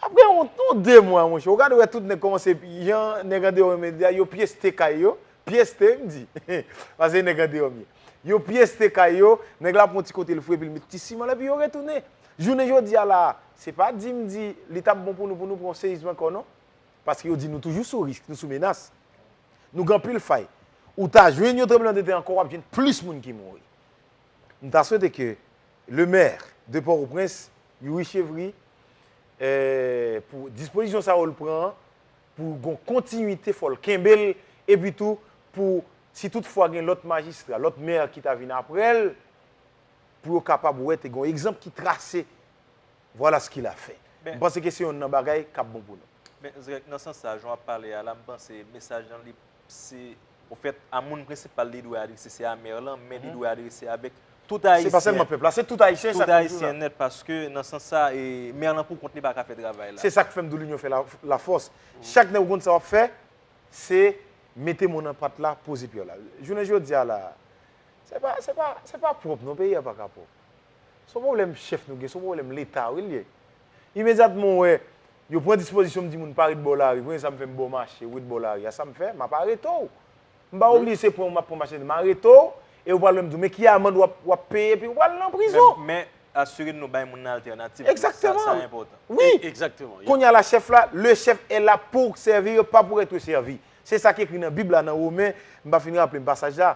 Apre yon, yon de mwa, monchè, ou gade wè tout nèg kòmanse, jan nèg andeyò yo menm di a, yo pyeste kay yo, pyeste, m di, paske nèg andeyò m ye. Yo pyeste kay yo, nèg la pran ti kote l fou epi l met ti siman la, epi yo retounen. Jounen jodi a la, se pa di m di li t ap bon pou nou, pou nou pran yon seyizm ankò, non. Paske yo di nou toujou sou risk, nou sou menas. Nou gen anpil fay. Ou ta jwenn yon tranblemanntè ankò, w ap jwenn plis moun ki mouri. M ta swete ke le maire de Pòtoprens, Youri Chevry, eh, pou dispozisyon sa yo l pran an, pou gon kontinite, fò l kenbe l, epi tou, pou, si toutfwa gen lòt majistra, lòt mè ki ta vin aprè l, pou yo kapab wè te gon egzanp ki trase. Voilà ce qu'il a fait. M panse ke se yonn nan bagay k ap bon pou nou. Ben, Zrèk, nan sans sa, jan w ap pale a la, m panse mesaj lan, li, se, ofèt, a moun prensipal li dwe adrese, se a mè lan, men li dwe adrese avèk tout Ayisyen. Se pa sèlman pèp la, se tout Ayisyen, sa k fè m di w la. Tout Ayisyen nèt, paske nan sans sa, e, mè lan pou kont li pa ka fè travay la. Se sa k fè m di w linyon fè la, lafòs. Chak nèg ou konn sa w ap fè, se mete men w nan pat la, poze pye w la. Jounen jodi a la, se pa, se pa, se pa pwòp non, peyi a pa ka pwòp. Se yon pwoblèm chèf nou gen, se yon pwoblèm Leta wi l ye. Imedyatman w wè yo pran dispozisyon, m di moun pa ret bò lari, premye sa m fè m ba w mache, ou ret bò lari a, sa m fè, m ap arete w. M pa oblije se pran w m ap pran mache, m arete w, e ou pral wè m di w, men ki amann w ap, w ap peye, epi ou pral nan prizon. Men, men asire n nou bay moun nan altènativ. Egzakteman. Sa, sa enpòtan. Wi. Egzakteman. Kounye a la, chèf la, le chef est là pour servir, pas pour être servi. Se sa ki ekri nan Bib la, nan Women, m pa fin raple m pasaj la.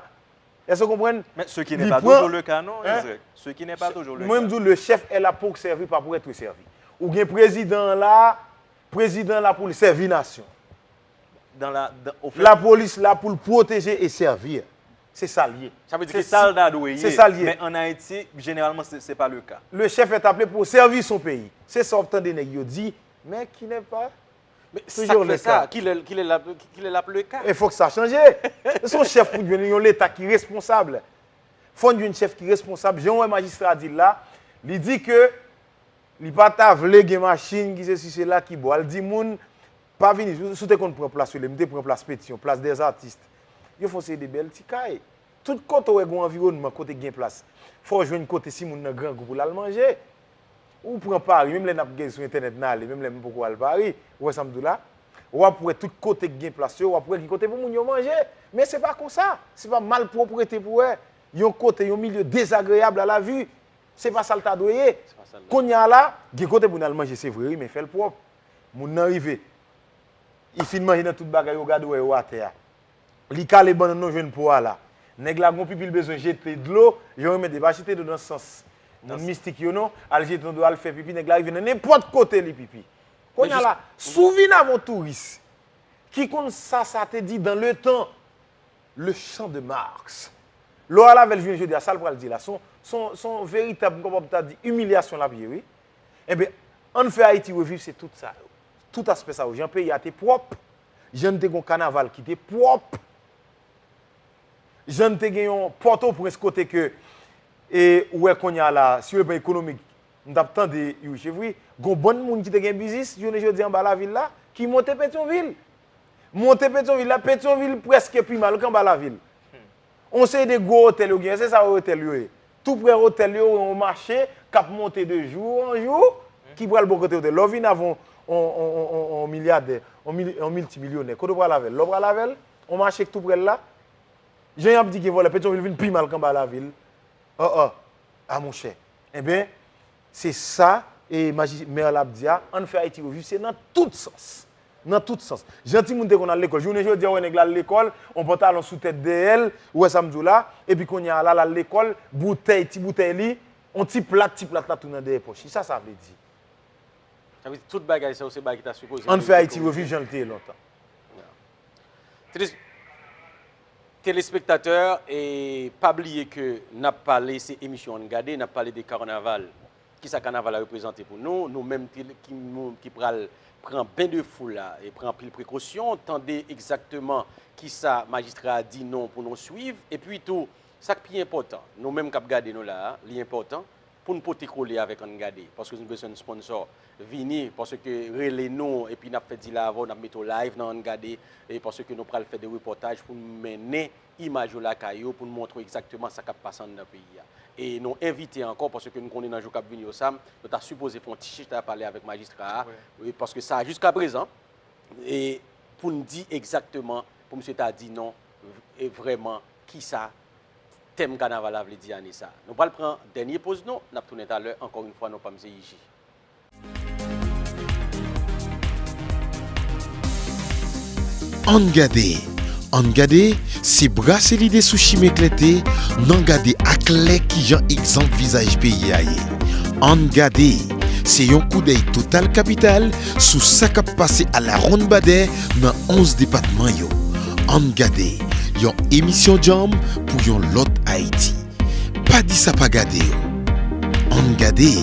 Èske w konprann? Men ce qui n'est pas toujours le cas, non, Ezrèk. Ce qui n'est pas toujours le cas. Mwen, m di w, le chef est là pour servir, pas pour être servi. Ou gen prezidan an la, prezidan an la pou l sèvi nasyon. Dans la, dans, au fait, lapolis la pou l pwoteje e sèvi. Se sa l ye. Sa vle di ke sa l ta dwe ye. Se sa l ye. Men an Ayiti, jeneralman, se, se pa le ka. Le chef est appelé pour servir son pays. Se sa w ap tande nèg yo di, men ki n'est pas. Men sa k fè sa, kilè, kilè l ap, kilè l ap le ka? E fòk sa chanje. Se yon chèf pou n jwenn yon Leta ki responsab. Fò n jwenn chèf ki responsab. Jan w wè majistra a di l la, li di ke li pa ta vle gen machin ki sesi sela ki bo. Al di moun, pa vini. Si w te konn pran plas, rele m te pran plas Petion, plas des artistes. Yo fè yon seri de bèl ti kay. Tout kote w wè gen yon anviwònman kote gen plas, fò w jwenn kote si moun nan grangou pou l al manje. Ou pran Pari, menm lè n ap gade sou entènèt n ale, menm lè m poko al Pari, ou wè sa m di w la? W ap wè tout kote k gen plas yo, w ap wè gen kote pou moun yo manje. Men se pa konsa. Se pa malpwòpte pou wè. Yon kote, yon milye dezagreyab à la vue. Se pa sa l ta dwe ye. Kounye a la, gen kote pou n al manje, se vre wi, men fè l pwòp. Moun nan rive, li fin manje nan tout bagay yo, gade w wè yo atè a. Li kale bannann nan jwenn po a la. Nèg la gon pipi l bezwen jete dlo, jan yo mete, pa jete dlo nan sans moun mistik yo non, al jete nan dlo, al fè pipi, nèg la rive nan nenpòt kote li pipi. Kounye a la, si w vin avè yon touris ki konn sa sa te di dans le temps, le chant de Mars. Lè w al avè l jounen jodi a, sa l pral di la, se yon, se yon, se yon veritab, m kapab ta di, imilyasyon l ap ye, wi. Enben, ann fè Ayiti reviv, se tout sa yo. Tout aspè sa yo. Jan peyi a te pwòp, jan n te gon kanaval ki te pwòp, jan n te gen yon Pòtoprens kote ke, e, ou wè kounye a la, sou le plan ekonomik, m t ap tande Youri Chevry, gon bann moun ki te gen biznis, jounen jodi a anba lavil la, ki monte Petyonvil. Monte Petyonvil la, Petyonvil prèske pi mal ke anba lavil. On seri de gwo otèl yo genyen, se sa otèl yo ye. Tou prè otèl yo, yon mache k ap monte de jou an jou, ki pral bò kote otèl. Lè w vin avè yon, yon, yon, yon, yon milyadè, yon mil-, yon miltimilyonè, kote w pral avè l? Lè w pral avè l, yon mache k tou prè l la, jan y ap di gen vòlè, Petyonvil vin pi mal ke anba lavil. Oh, oh. A monchè. Enben, se sa, e maji-, mè la ap di a, ann fè Ayiti reviv, se nan tout sans. Nan tout sans. Jan timoun te konn al lekòl. Jounen jodi a, w wè nèg la al lekòl, on pantalon sou tèt dèyè l, ou wè sa m di w la, epi kounye a la, l al lekòl, boutèy, ti boutèy li, on ti plat, ti plat la tou nan dèyè pòch li. Sa sa vle di? Sa vle di tout bagay sa yo se bagay ki ta sipoze. Ann fè Ayiti reviv jan l te ye lontan. Tris. Telespektatè, e pa bliye ke n ap pale, se emisyon Ann Gade, n ap pale de kanaval. Kisa kanaval la reprezante pou nou? Nou menm ki, ki, nou, ki pral pran ben de foul la e pran anpil prekosyon, tande egzakteman kisa majistra a di nou pou nou swiv. Epi tou, sa k pi enpòtan, nou menm k ap gade nou la a, li enpòtan pou n pote kole avèk Ann Gade, paske nou bezwen sponsò. Vini, paske rele nou, epi n ap fè deal avè w, n ap mete w live nan Ann Gade, e paske nou pral fè de repòtaj pou n mennen imaj yo lakay yo, pou n montre w egzakteman sa k ap pase anndan peyi a. E nou envite ankò, paske nou konnen nan jou k ap vini yo, Sam, nou ta sipoze fè yon ti chita pale avèk majistra a, e paske sa, jiskaprezan, e pou n di egzakteman, pou misye ta di nou, e vrèman, kisa tèm kanaval la vle di ane sa. Nou pral pran dènye poz nou, n ap tounen talè, ankò yon fwa, non pa m se Iji. Ann gade, Ann gade, se brase lide sou chimen klète, nan gade aklè kijan egzanp vizaj peyi a ye. Ann gade, se yon koudèy total kapital sou sa k ap pase alawonnbadè nan onz depatman yo. Ann gade, yon emisyon djanm pou yon lòt Ayiti. Pa di sa pa gade yo. Ann gade.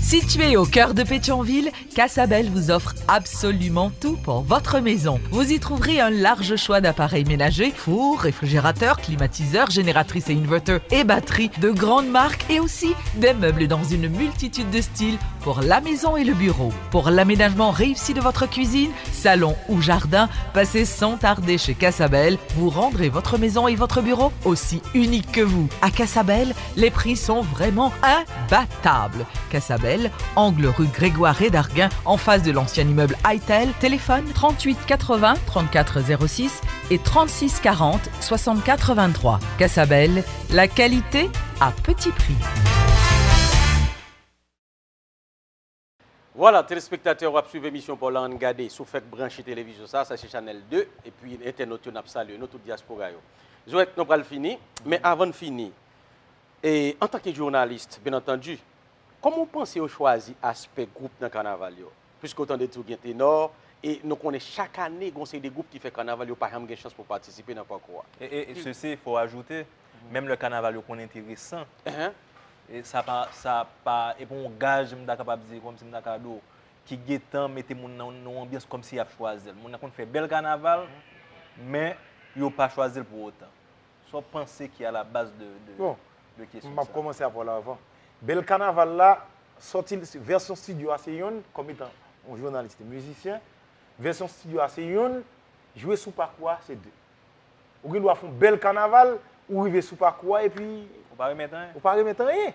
Situé au cœur de Pétion-Ville, Casabelle vous offre absolument tout pour votre maison. Vous y trouverez un large choix d'appareils ménagers, four, réfrigérateur, climatiseur, génératrice et inverter et batterie de grandes marques et aussi des meubles dans une multitude de styles pour la maison et le bureau. Pour l'aménagement réussi de votre cuisine, salon ou jardin, passez sans tarder chez Casabelle. Vous rendrez votre maison et votre bureau aussi unique que vous. À Casabelle, les prix sont vraiment imbattables. Casabelle, angle rue Grégoire Redarguin, en face de l'ancien immeuble Itel, téléphone trente-huit quatre-vingts trente-quatre zéro six et trente-six quarante soixante-quatre vingt-trois. Casabelle, la qualité à petit prix. Vwala, telespektatè, w ap swiv emisyon pa w la Ann Gade. Si w fèk branche televizyon sa, sa se chanèl de, epi entènot yo, n ap salye nou, tout dyaspora yo. Zorek, nou pral fini, men avan n fini, e, antanke jounalis, byen antandi, kòman w panse yo chwazi aspè gwoup nan kanaval yo? Piske w tande di w gen tenò, e nou konnen chak ane, gen yon seri de gwoup ki fè kanaval, yo pa janm gen chans pou patisipe nan pakou a. E, e, e sesi, fò ajoute, menm lè kanaval yo konn enteresan, e sa pa, sa pa, e pa yon gaj, m ta kapab di, kòmsi m ta ka di w, ki gentan mete moun nan yon anbyans kòmsi y ap chwazi l. Moun nan konn fè bèl kanaval, men yo pa chwazi l pou otan. Sa w panse ki alabaz de, de, de kesyon sa? Bon, m ap kòmanse avè w la avan. Bèl kanaval la, sòti l, vèsyon estidyo a se yonn, kòm etan yon jounalis, mizisyen, vèsyon estidyo a se yonn, jwe sou pakou a se de. Ou gen dwa fè yon bèl kanaval, ou rive sou pakou a epi. Ou pa remèt anyen. Ou pa remèt anyen.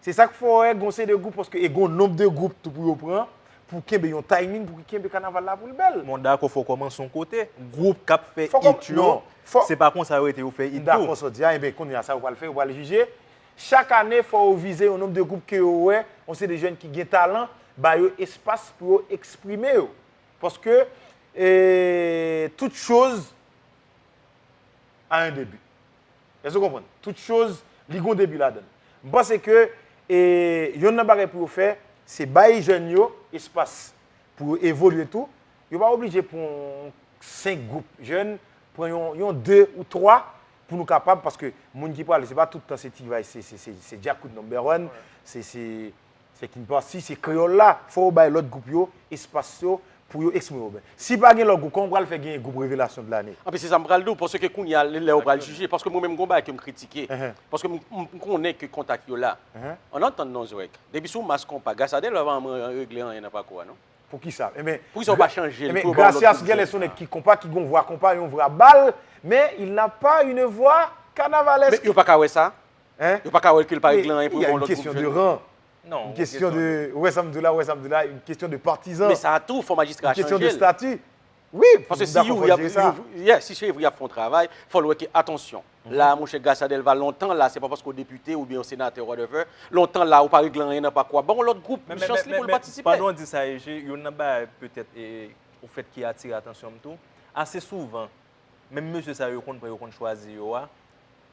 Se sa k fè w wè gen yon seri de gwoup, paske e gen yon nonb de gwoup tou pou yo pran, pou kenbe yon timing, pou ki kenbe kanaval la pou l bèl. Men w dakò, fò w kòmanse yon kote. Gwoup k ap fè it yo, se pa konsa yo rete, yo fè it tou. M dakò sa w di a, enben kounye a sa yo pral fè, yo pral jije. Chak ane, fò yo vize yon nonb de gwoup ke yo wè, yon seri de jèn ki gen talan, ba yo espas pou yo eksprime yo. Paske, e, tout choz a un début. Èske w konprann? Tout choz, li gen yon debi ladan l. M panse ke, e, yonn nan bagay pou yo fè, se bay jèn yo espas pou yo evolye tou. Yo pa oblije pran senk gwoup jèn, pran yon, yon de ou twa pou nou kapab, paske moun ki prale, se pa tout tan se T-Vice, se, se, se, se Djakout number one, se, se, se King Posse, se kreyòl la. Fò yo bay lòt gwoup yo espas yo pou yo eksprime yo byen. Si pa gen lòt gwoup, kòman w pral fè genyen gwoup revelasyon de lane? Anpi se sa m pral di w, paske kounye a, lè yo pral jije, paske mwen menm gen yon bagay ke m kritike. Paske m, m, m konnen ke kontak yo la. Ann antann non Zorek. Depi sou mas konpa, Gasadel pa janm regle anyen nan pakou a, non. Poukisa? Enben, poukisa w pa chanje l pou yo ba w lòt gwoup jèn? Gracias genlè se yon nèg ki konpa, ki gen yon vwa konpa, yon vwa bal, men il n'a pas une voix carnavalesque. Men yo pa ka wè sa? Hein? Yo pa ka wè ke l pa regle anyen pou yo ba yon lòt gwoup jèn? Non, yon kesyon de, ou wè sa m di w la, ou wè sa m di w la, une question de partisan. Men sa a tou, fò majistra a chanje l. Une question de statut. Wi, m dakò, fò l jere sa. Paske si Youri ap, yeah, si Chevry ap fè yon travay, fò l wè ke, atansyon, la, monchè, Gracia Delva, lontan la, se pa paske w depite oubyen yon senatè, whatever, lontan la, ou pa regle anyen nan pakou a, ban yon lòt gwoup chans li pou l patisipe. Men, men, men, men, pandan w di sa, E G, youn nan bagay, petèt, e, ou fèt ki atire atansyon m tou, ase souvan, menm mesye sa yo, yo konn pran, yo konn chwazi yo a,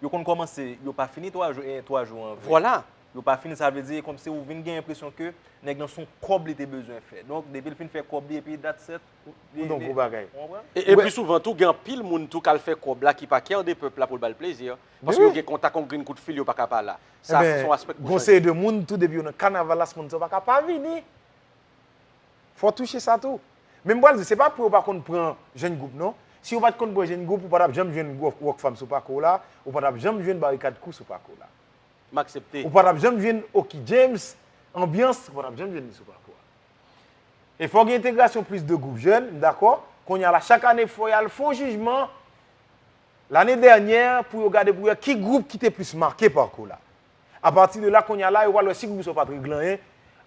yo konn kòmanse, yo pa fini twa jou, e, twa jou an vre. Vwala. Yo pa fini, sa vle di, e kòmsi ou vin gen enpresyon ke nèg lan se yon kòb li te bezwen fè. Donk, depi l fin fè kòb li, epi that's it. Li, Ou donk gwo bagay. Ou konprann? E, e pli souvan tou, gen anpil moun tou k al fè kòb la ki pa kè de pèp la pou l ba l plezi. Paske yo gen kontak, yon grenn kout fil, yo pa ka pa la. Sa, se yon aspè k pou gon chanje. Seri de moun tou, depi yo nan kanaval la, sponsor pa ka pa vini. Fò touche sa tou. Men m pral di, se pa pou yo pa konn pran jèn gwoup non. Si yo pa t konn pran jèn gwoup, ou pa t ap janm jwenn Rock, Rockfam sou pakou w la, ou pa t ap janm jwenn Barikad Crew sou pakou w la. M aksepte. Ou pa t ap janm jwenn Oky James, Anbyans, ou pa t ap janm jwenn li sou pakou a. E fò gen entegrasyon plis de gwoup jèn, m dakò. Kounye a la, chak ane, fò y al fè yon jijman lane dènyè pou yo gade pou wè ki gwoup ki te plis make pakou la. Apati de la, kounye a la, yo pral wè si gwoup sa yo pa t regle anyen.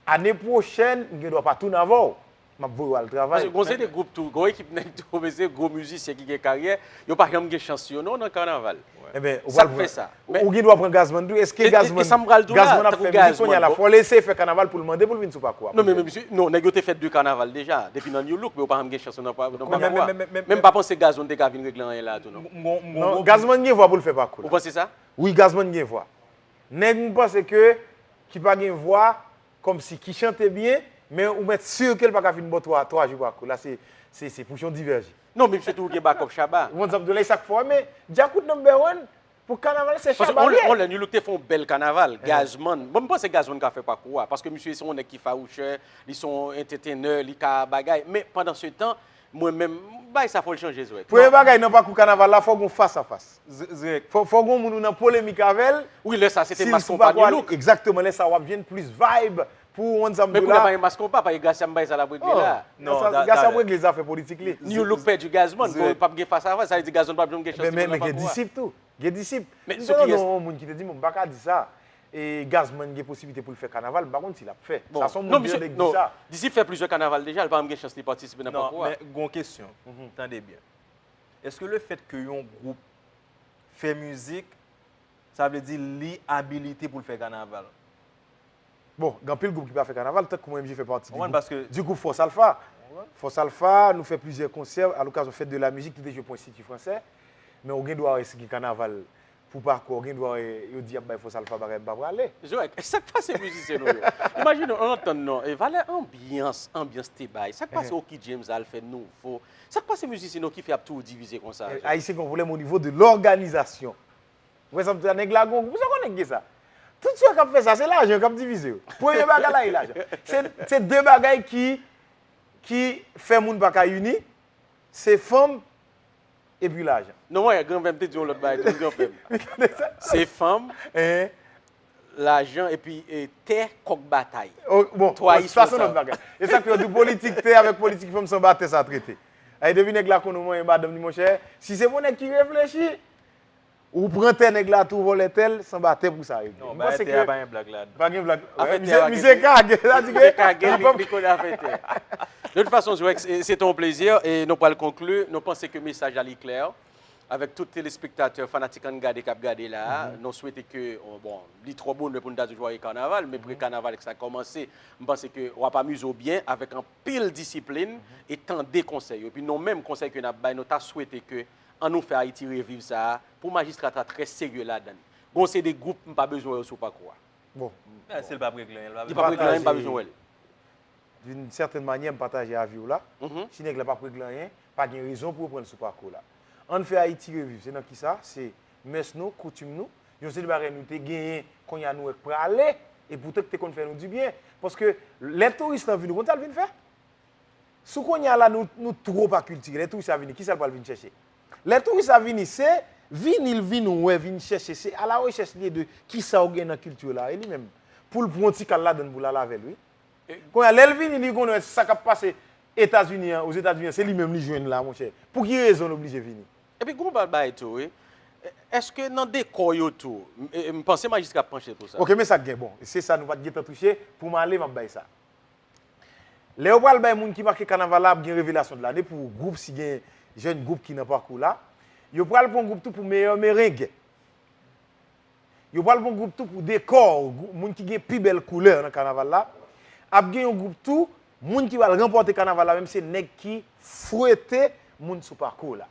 Ane pwochèn, m gen dwa pa tounen avè w. M ap voye w al travay. Paske gon seri de gwoup tou, gon ekip nèg tou, men se gwo mizisyen ki gen karyè, yo pa janm gen chans yo non nan kanaval. Ebyen, ou Sa pral k fè pran- sa. Ou gen dwa pran Gazman tou. Èske E- e- Gazman, e sa m pral di w la, Gazman ap tankou fè mizik kounye a la. Gazman, Fò l eseye fè kanaval pou l mande pou l vin sou pakou a. Non, men, men, misye, non, nèg yo te fè de kanaval deja, depi nan New Look, men yo pa janm gen chans nan pa- nan Men- pakou a. men- men- men- Men m pa panse Gazman te ka vin regle anyen la tou, non. M gon- m gon Non, gwo- Gazman gen vwa pou l fè pakou Ou la. Panse sa? Wi, Gazman gen vwa. Nèg m panse ke, ki pa gen vwa, kòmsi ki chante byen, men ou mèt si ke l pa ka fin bò twa, twa jou pakou la. Se, se, se pou jan divèje. Non, men misye tou gen bakòp Shabba. Ou konn sa m di w la, e sa k fè w, men Djakout number one, pou kanaval, se Paske Shabba on, li ye. On lè New Look te fè yon bèl kanaval, Gazman. Bon, m panse Gazman ka fè pakou a, paske misye se yon nèg ki fawouchè, li se yon entertainer, li ka bagay. Men pandan se tan, mwen menm, bagay sa fò l chanje, Zwèk. Premye bagay nan pakou kanaval la, fò gon fas a fas. Z- Zwèk. Fò, fò gon moun ou nan polemik avè l. Wi, lè sa, se te Si mas sou konpa pakou a, New Look. Egzakteman, lè sa w ap jwenn plis vibe pou ou konn sa m di Men w kounye a la. Pa gen mas konpa, pa gen Gracia m bay sa l ap regle Oh, la. Non, Gracia, da- Gracia da- ap regle zafè politik li. New Look pèdi Gazman, Zwèk. Bon, p ap gen fas a fas, sa vle di Gazman p ap janm gen chans Men, li men, pou men nan gen pakou a. Disip tou. Gen Disip. Men M sou te ki tande yès? Yon moun ki te di, mwen m pa ka di sa. E Gazman gen posiblite pou l fè kanaval, m pa konn si l ap fè. Bon. Sa se yon Non, moun misye, de non, sa. Disip fè plizyè kanaval deja, li pa janm gen chans li patisipe nan Non, pakou a. Men gon kesyon. Tande byen. Èske le fèt ke yon gwoup fè mizik, sa vle di li abilite pou l fè kanaval? Bon, gen anpil gwoup ki pa fè kanaval, tankou mwen menm, je fè pati di Konprann, gwoup, paske- di gwoup Fòs Alfa. Fòs Alfa, nou fè plizyè konsè a lokazyon Fête de la Musique, nou te jwe pou Enstiti Fransè. Men ou gen dwa wè si gen kanaval pou pakou, ou gen dwa wè yo di y ap bay Fòs Alfa bagay, m pa prale. Jowèk, sa k pase mizisyen nou yo? Imajine w, ann tann non, e valè anbyans, anbyans te bay. Sa k pase Oky James al fè nouvo? Sa k pase mizisyen nou ki fè ap toujou divize konsa? Eh, Ayisyen gen yon pwoblèm o nivo de lòganizasyon. Ou wè sa m di la, nèg la gon gwoup, ou sa konnen gen sa. Tout sa k ap fè sa, se lajan k ap divize yo. Premye bagay la, e lajan. Se, se de bagay ki, ki fè moun pa ka ini, se fanm epi lajan. Non, mwen, granpè m te di yon lòt bagay, tou, granpè m. Se fanm, Hein? Lajan, epi e, tè, kòk batay. Oh, bon, Twa sa se istwa lòt bagay. E sa k fè yo di politik tè avèk politik fanm se anba tè sa trete. Ay depi nèg la konnen w manyen madanm li, monchè. Si se pou nèg ki reflechi, ou pran tè nèg la tou, vòlè tè l, se anba tè pou sa regle. Non, M bagay panse tè a ke pa gen blag ladan. Pa gen blag. Afè Wè, tè misye, a misye gen- kage, sa di Misye ke kage, li li, pa li konnen afè tè. De toute façon, Zwèk, se se te yon plezi e nou pral konkli. Nou panse ke mesaj la li klè. Avèk tout telespektatè, fanatik Ann Gade k ap gade la, nou swete ke, bon, li twò bonè pou n ta di jwaye kanaval, men pre kanaval sa kòmanse, m panse ke w ap amize w byen avèk anpil disiplin e tande konsèy yo. Epi nou menm, konsèy ke n ap bay, nou ta swete ke ann nou fè Ayiti reviv sa a, pou majistra ta trè serye ladan l. Gon seri de gwoup m pa bezwen wè yo sou pakou a. Bon, Eh, si l p ap regle anyen, l p ap Li p ap regle anyen, m pa Pataje. Bezwen wè l. D'une certaine manière, m pataje avi w la. Si nèg la p ap regle anyen, pa gen rezon pou yo pran l sou pakou la. Ann fè Ayiti reviv. Se nan kisa? Se mès nou, koutim nou, yon seri de bagay nou te genyen, kounye a nou wè k prale, e poutan k te konn fè nou dibyen. Paske lè touris lan vini, ou konn sa l vin fè? Si kounye a la nou, nou twòp akiltire, lè touris la vini, kisa l pral vin chèche? Lè touris la vini, se vini l vin wè, vin chèche, se a la rechèch li ye de kisa w gen nan kilti w la, e li menm, pou l pran yon ti kal ladan l pou l al avè l, wi. Kounye a, lè l vini, li konnen sa k ap pase Etazini an, Ozetazini an, se li menm li jwenn la, monchè. Pou ki rezon l oblije vini? Epi gon bagay tou, wi. Èske nan dekò yo tou, m, e, m panse majistra ap panche pou sa. Ok, men sa k gen, bon, se sa nou pa t gentan touche, pou m ale, m ap bay sa. Lè yo pral bay moun ki make kanaval la, ap gen revelasyon de lane pou gwoup, si gen jèn gwoup ki nan pakou la, yo pral pran gwoup tou pou meyè mereng. Yo pral pran gwoup tou pou dekò, gwou- moun ki gen pi bèl koulè nan kanaval la. Ap gen yon gwoup tou, moun ki pral ranpòte kanaval la menm, se nèg ki fwete moun sou pakou la.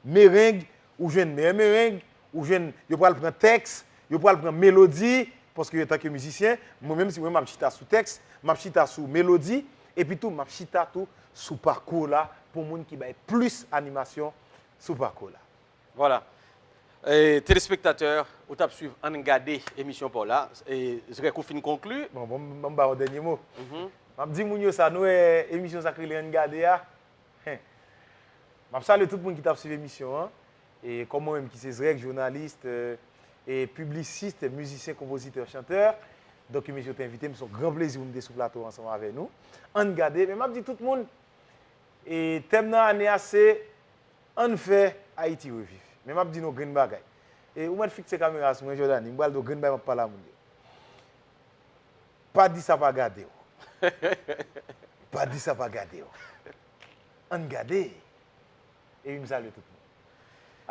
Mereng, ou jwenn meyè mereng, ou jwenn, yo pral pran tèks, yo pral pran melodi, Paske antanke mizisyen, mwen menm si mwen m ap chita sou tèks, m ap chita sou melodi, epi tou m ap chita tou sou pakou w la pou moun ki bay plis animasyon sou pakou w la. Vwala. E, telespektatè, ou t ap swiv Ann Gade emisyon pa w la. E, Zrèk ou fin konkli. Bon, bon, bon, m ba w dènye mo. M ap di moun yo sa, nou wè emisyon sa k rele Ann Gade a. Hen. M ap salye tout moun ki t ap swiv emisyon an. E kòm mwen menm ki se Zrèk, jounalis, e, e piblisist, mizisyen, konpozitè, chantè. Donk, emisyon te envite m, se yon gran plezi pou m te sou plato ansanm avè nou. Ann Gade, men m ap di tout moun, e tèm nan ane a se Ann fè Ayiti reviv. Men m ap di nou grenn bagay. E ou mèt fikse kamera a sou mwen, Jordany, m pral di w grenn bagay m ap pale a moun yo. Pa di sa pa gade w. Pa di sa pa gade w. Ann gade. Epi m salye tout moun.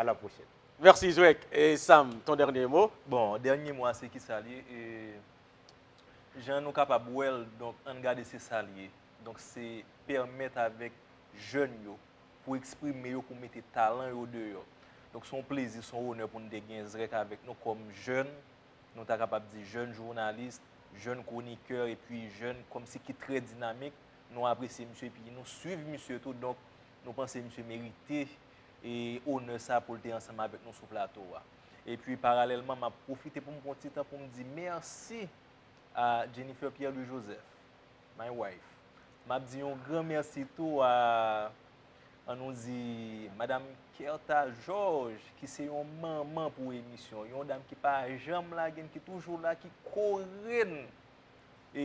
A la pwochèn. Mèsi, Zrèk. E Sam, ton dènye mo? Bon, dènye mo a se kisa l ye? E, jan nou kapab wè l, donk, Ann gade se sa l ye. Donk, se pèmèt avèk jèn yo pou eksprime yo, pou mete talan yo deyò. Donk, se yon plezi, se yon onè pou n te gen Zrèk avèk nou kòm jèn, nou ta kapab di jèn jounalis, jèn kwonikè, epi jèn kòmsi ki trè dinamik. Nou apresye misye, epi nou swiv misye tou, donk, nou panse misye merite e onè sa pou l te ansanm avèk nou sou plato a. Epi paralèlman, m ap pwofite pou m pran ti tan pou m di mèsi a Jennifer Pierre Louis Joseph, my wife. M ap di yon gran mèsi tou a, ann nou di, Madanm Kerta Georges, ki se yon manman pou emisyon, yon dam ki pa janm lage n, ki toujou la, ki kore n, e,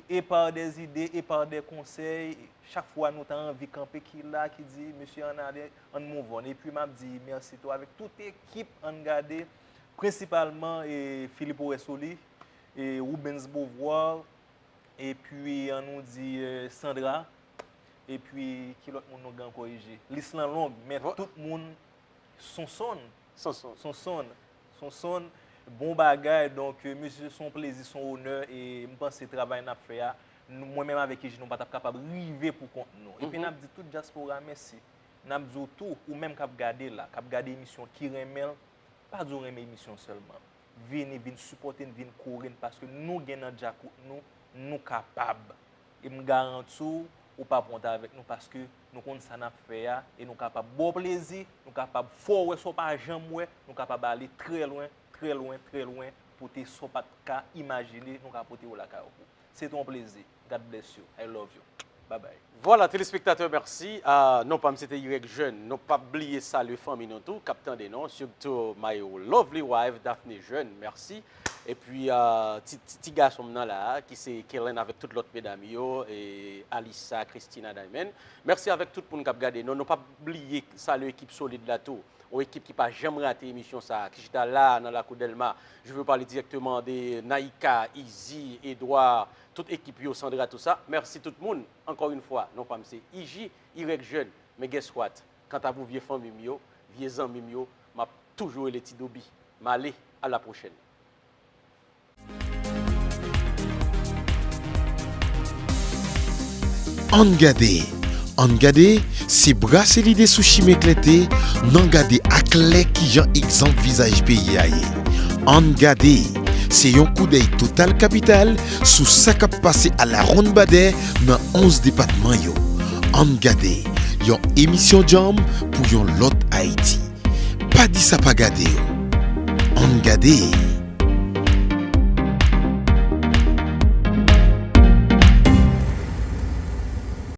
e par des idées, e par des conseils. Chak fwa nou ta anvi kanpe, ki la, ki di, mesye, ann ale, ann move on. Epi m ap di mèsi tou avèk tout ekip Ann gade, prensipalman, e, Philippe Oressoli, e, Rubens Beauvoir, epi, ann nou di, e, Sandra, epi, ki lòt moun nou gen ankò, E J? Lis lan long, men tout moun, Sonson. Sonson. Sonson. Sonson, bon bagay. Donk, e, mesye, se yon plezi, se yon onè, e m panse travay n ap fè a, nou, mwen menm avèk E J, nou pa t ap kapab rive pou kont nou. Epi n ap di tout dyaspora mèsi. N ap di w tou, ou menm k ap gade la, k ap gade emisyon, ki renmen l, pa di w renmen emisyon sèlman. Vini, vin sipòte n, vin kore n, paske nou gen nan djakout nou, nou kapab. E m garanti w, ou p ap wont avèk nou, paske nou konn sa n ap fè a, e nou kapab ba w plezi, nou kapab fè w wè sa w pa janm wè, nou kapab ale trè lwen, trè lwen, trè lwen, pote sa w pa t ka imajine, nou ka pote yo lakay ou. Se te yon plezi. God bless you. I love you. Bye bye. Vwala, telespektatè, mèsi. Ah, non pa m se te Irèk Jèn. Nou p ap bliye salye fanmi nou tou, k ap tande nou, sitou my lovely wife, Daphne Jèn, mèsi. Epi, ah, ti, ti, ti gason m nan la a, ki se Kellen avèk tout lòt medam yo, e Alissa, Christina, Diamond. Mèsi avèk tout moun k ap gade nou. Nou p ap bliye salye ekip solid la tou. Yon ekip ki pa janm rate emisyon sa a, ki chita la a nan lakou Dèlma. Je veux parler directement de Naïka, Izi, Edouard, tout ekip yo, Sandra, tout sa. Mèsi tout moun, ankò yon fwa. Non pa m se Iji, Irèk Jèn. Men guess what? Kanta pou vye fanmi m yo, vye zanmi m yo, m ap toujou rele Ti Dobi. M ale, a la pwochèn. Ann gade, ann gade, se brase lide sou chimen klète, n ann gade aklè kijan egzanp vizaj peyi a ye. Ann gade, se yon koudèy total kapital sou sa k ap pase alawonnbadè nan onz depatman yo. Ann gade, yon emisyon djanm pou yon lòt Ayiti. Pa di sa pa gade w. Ann gade.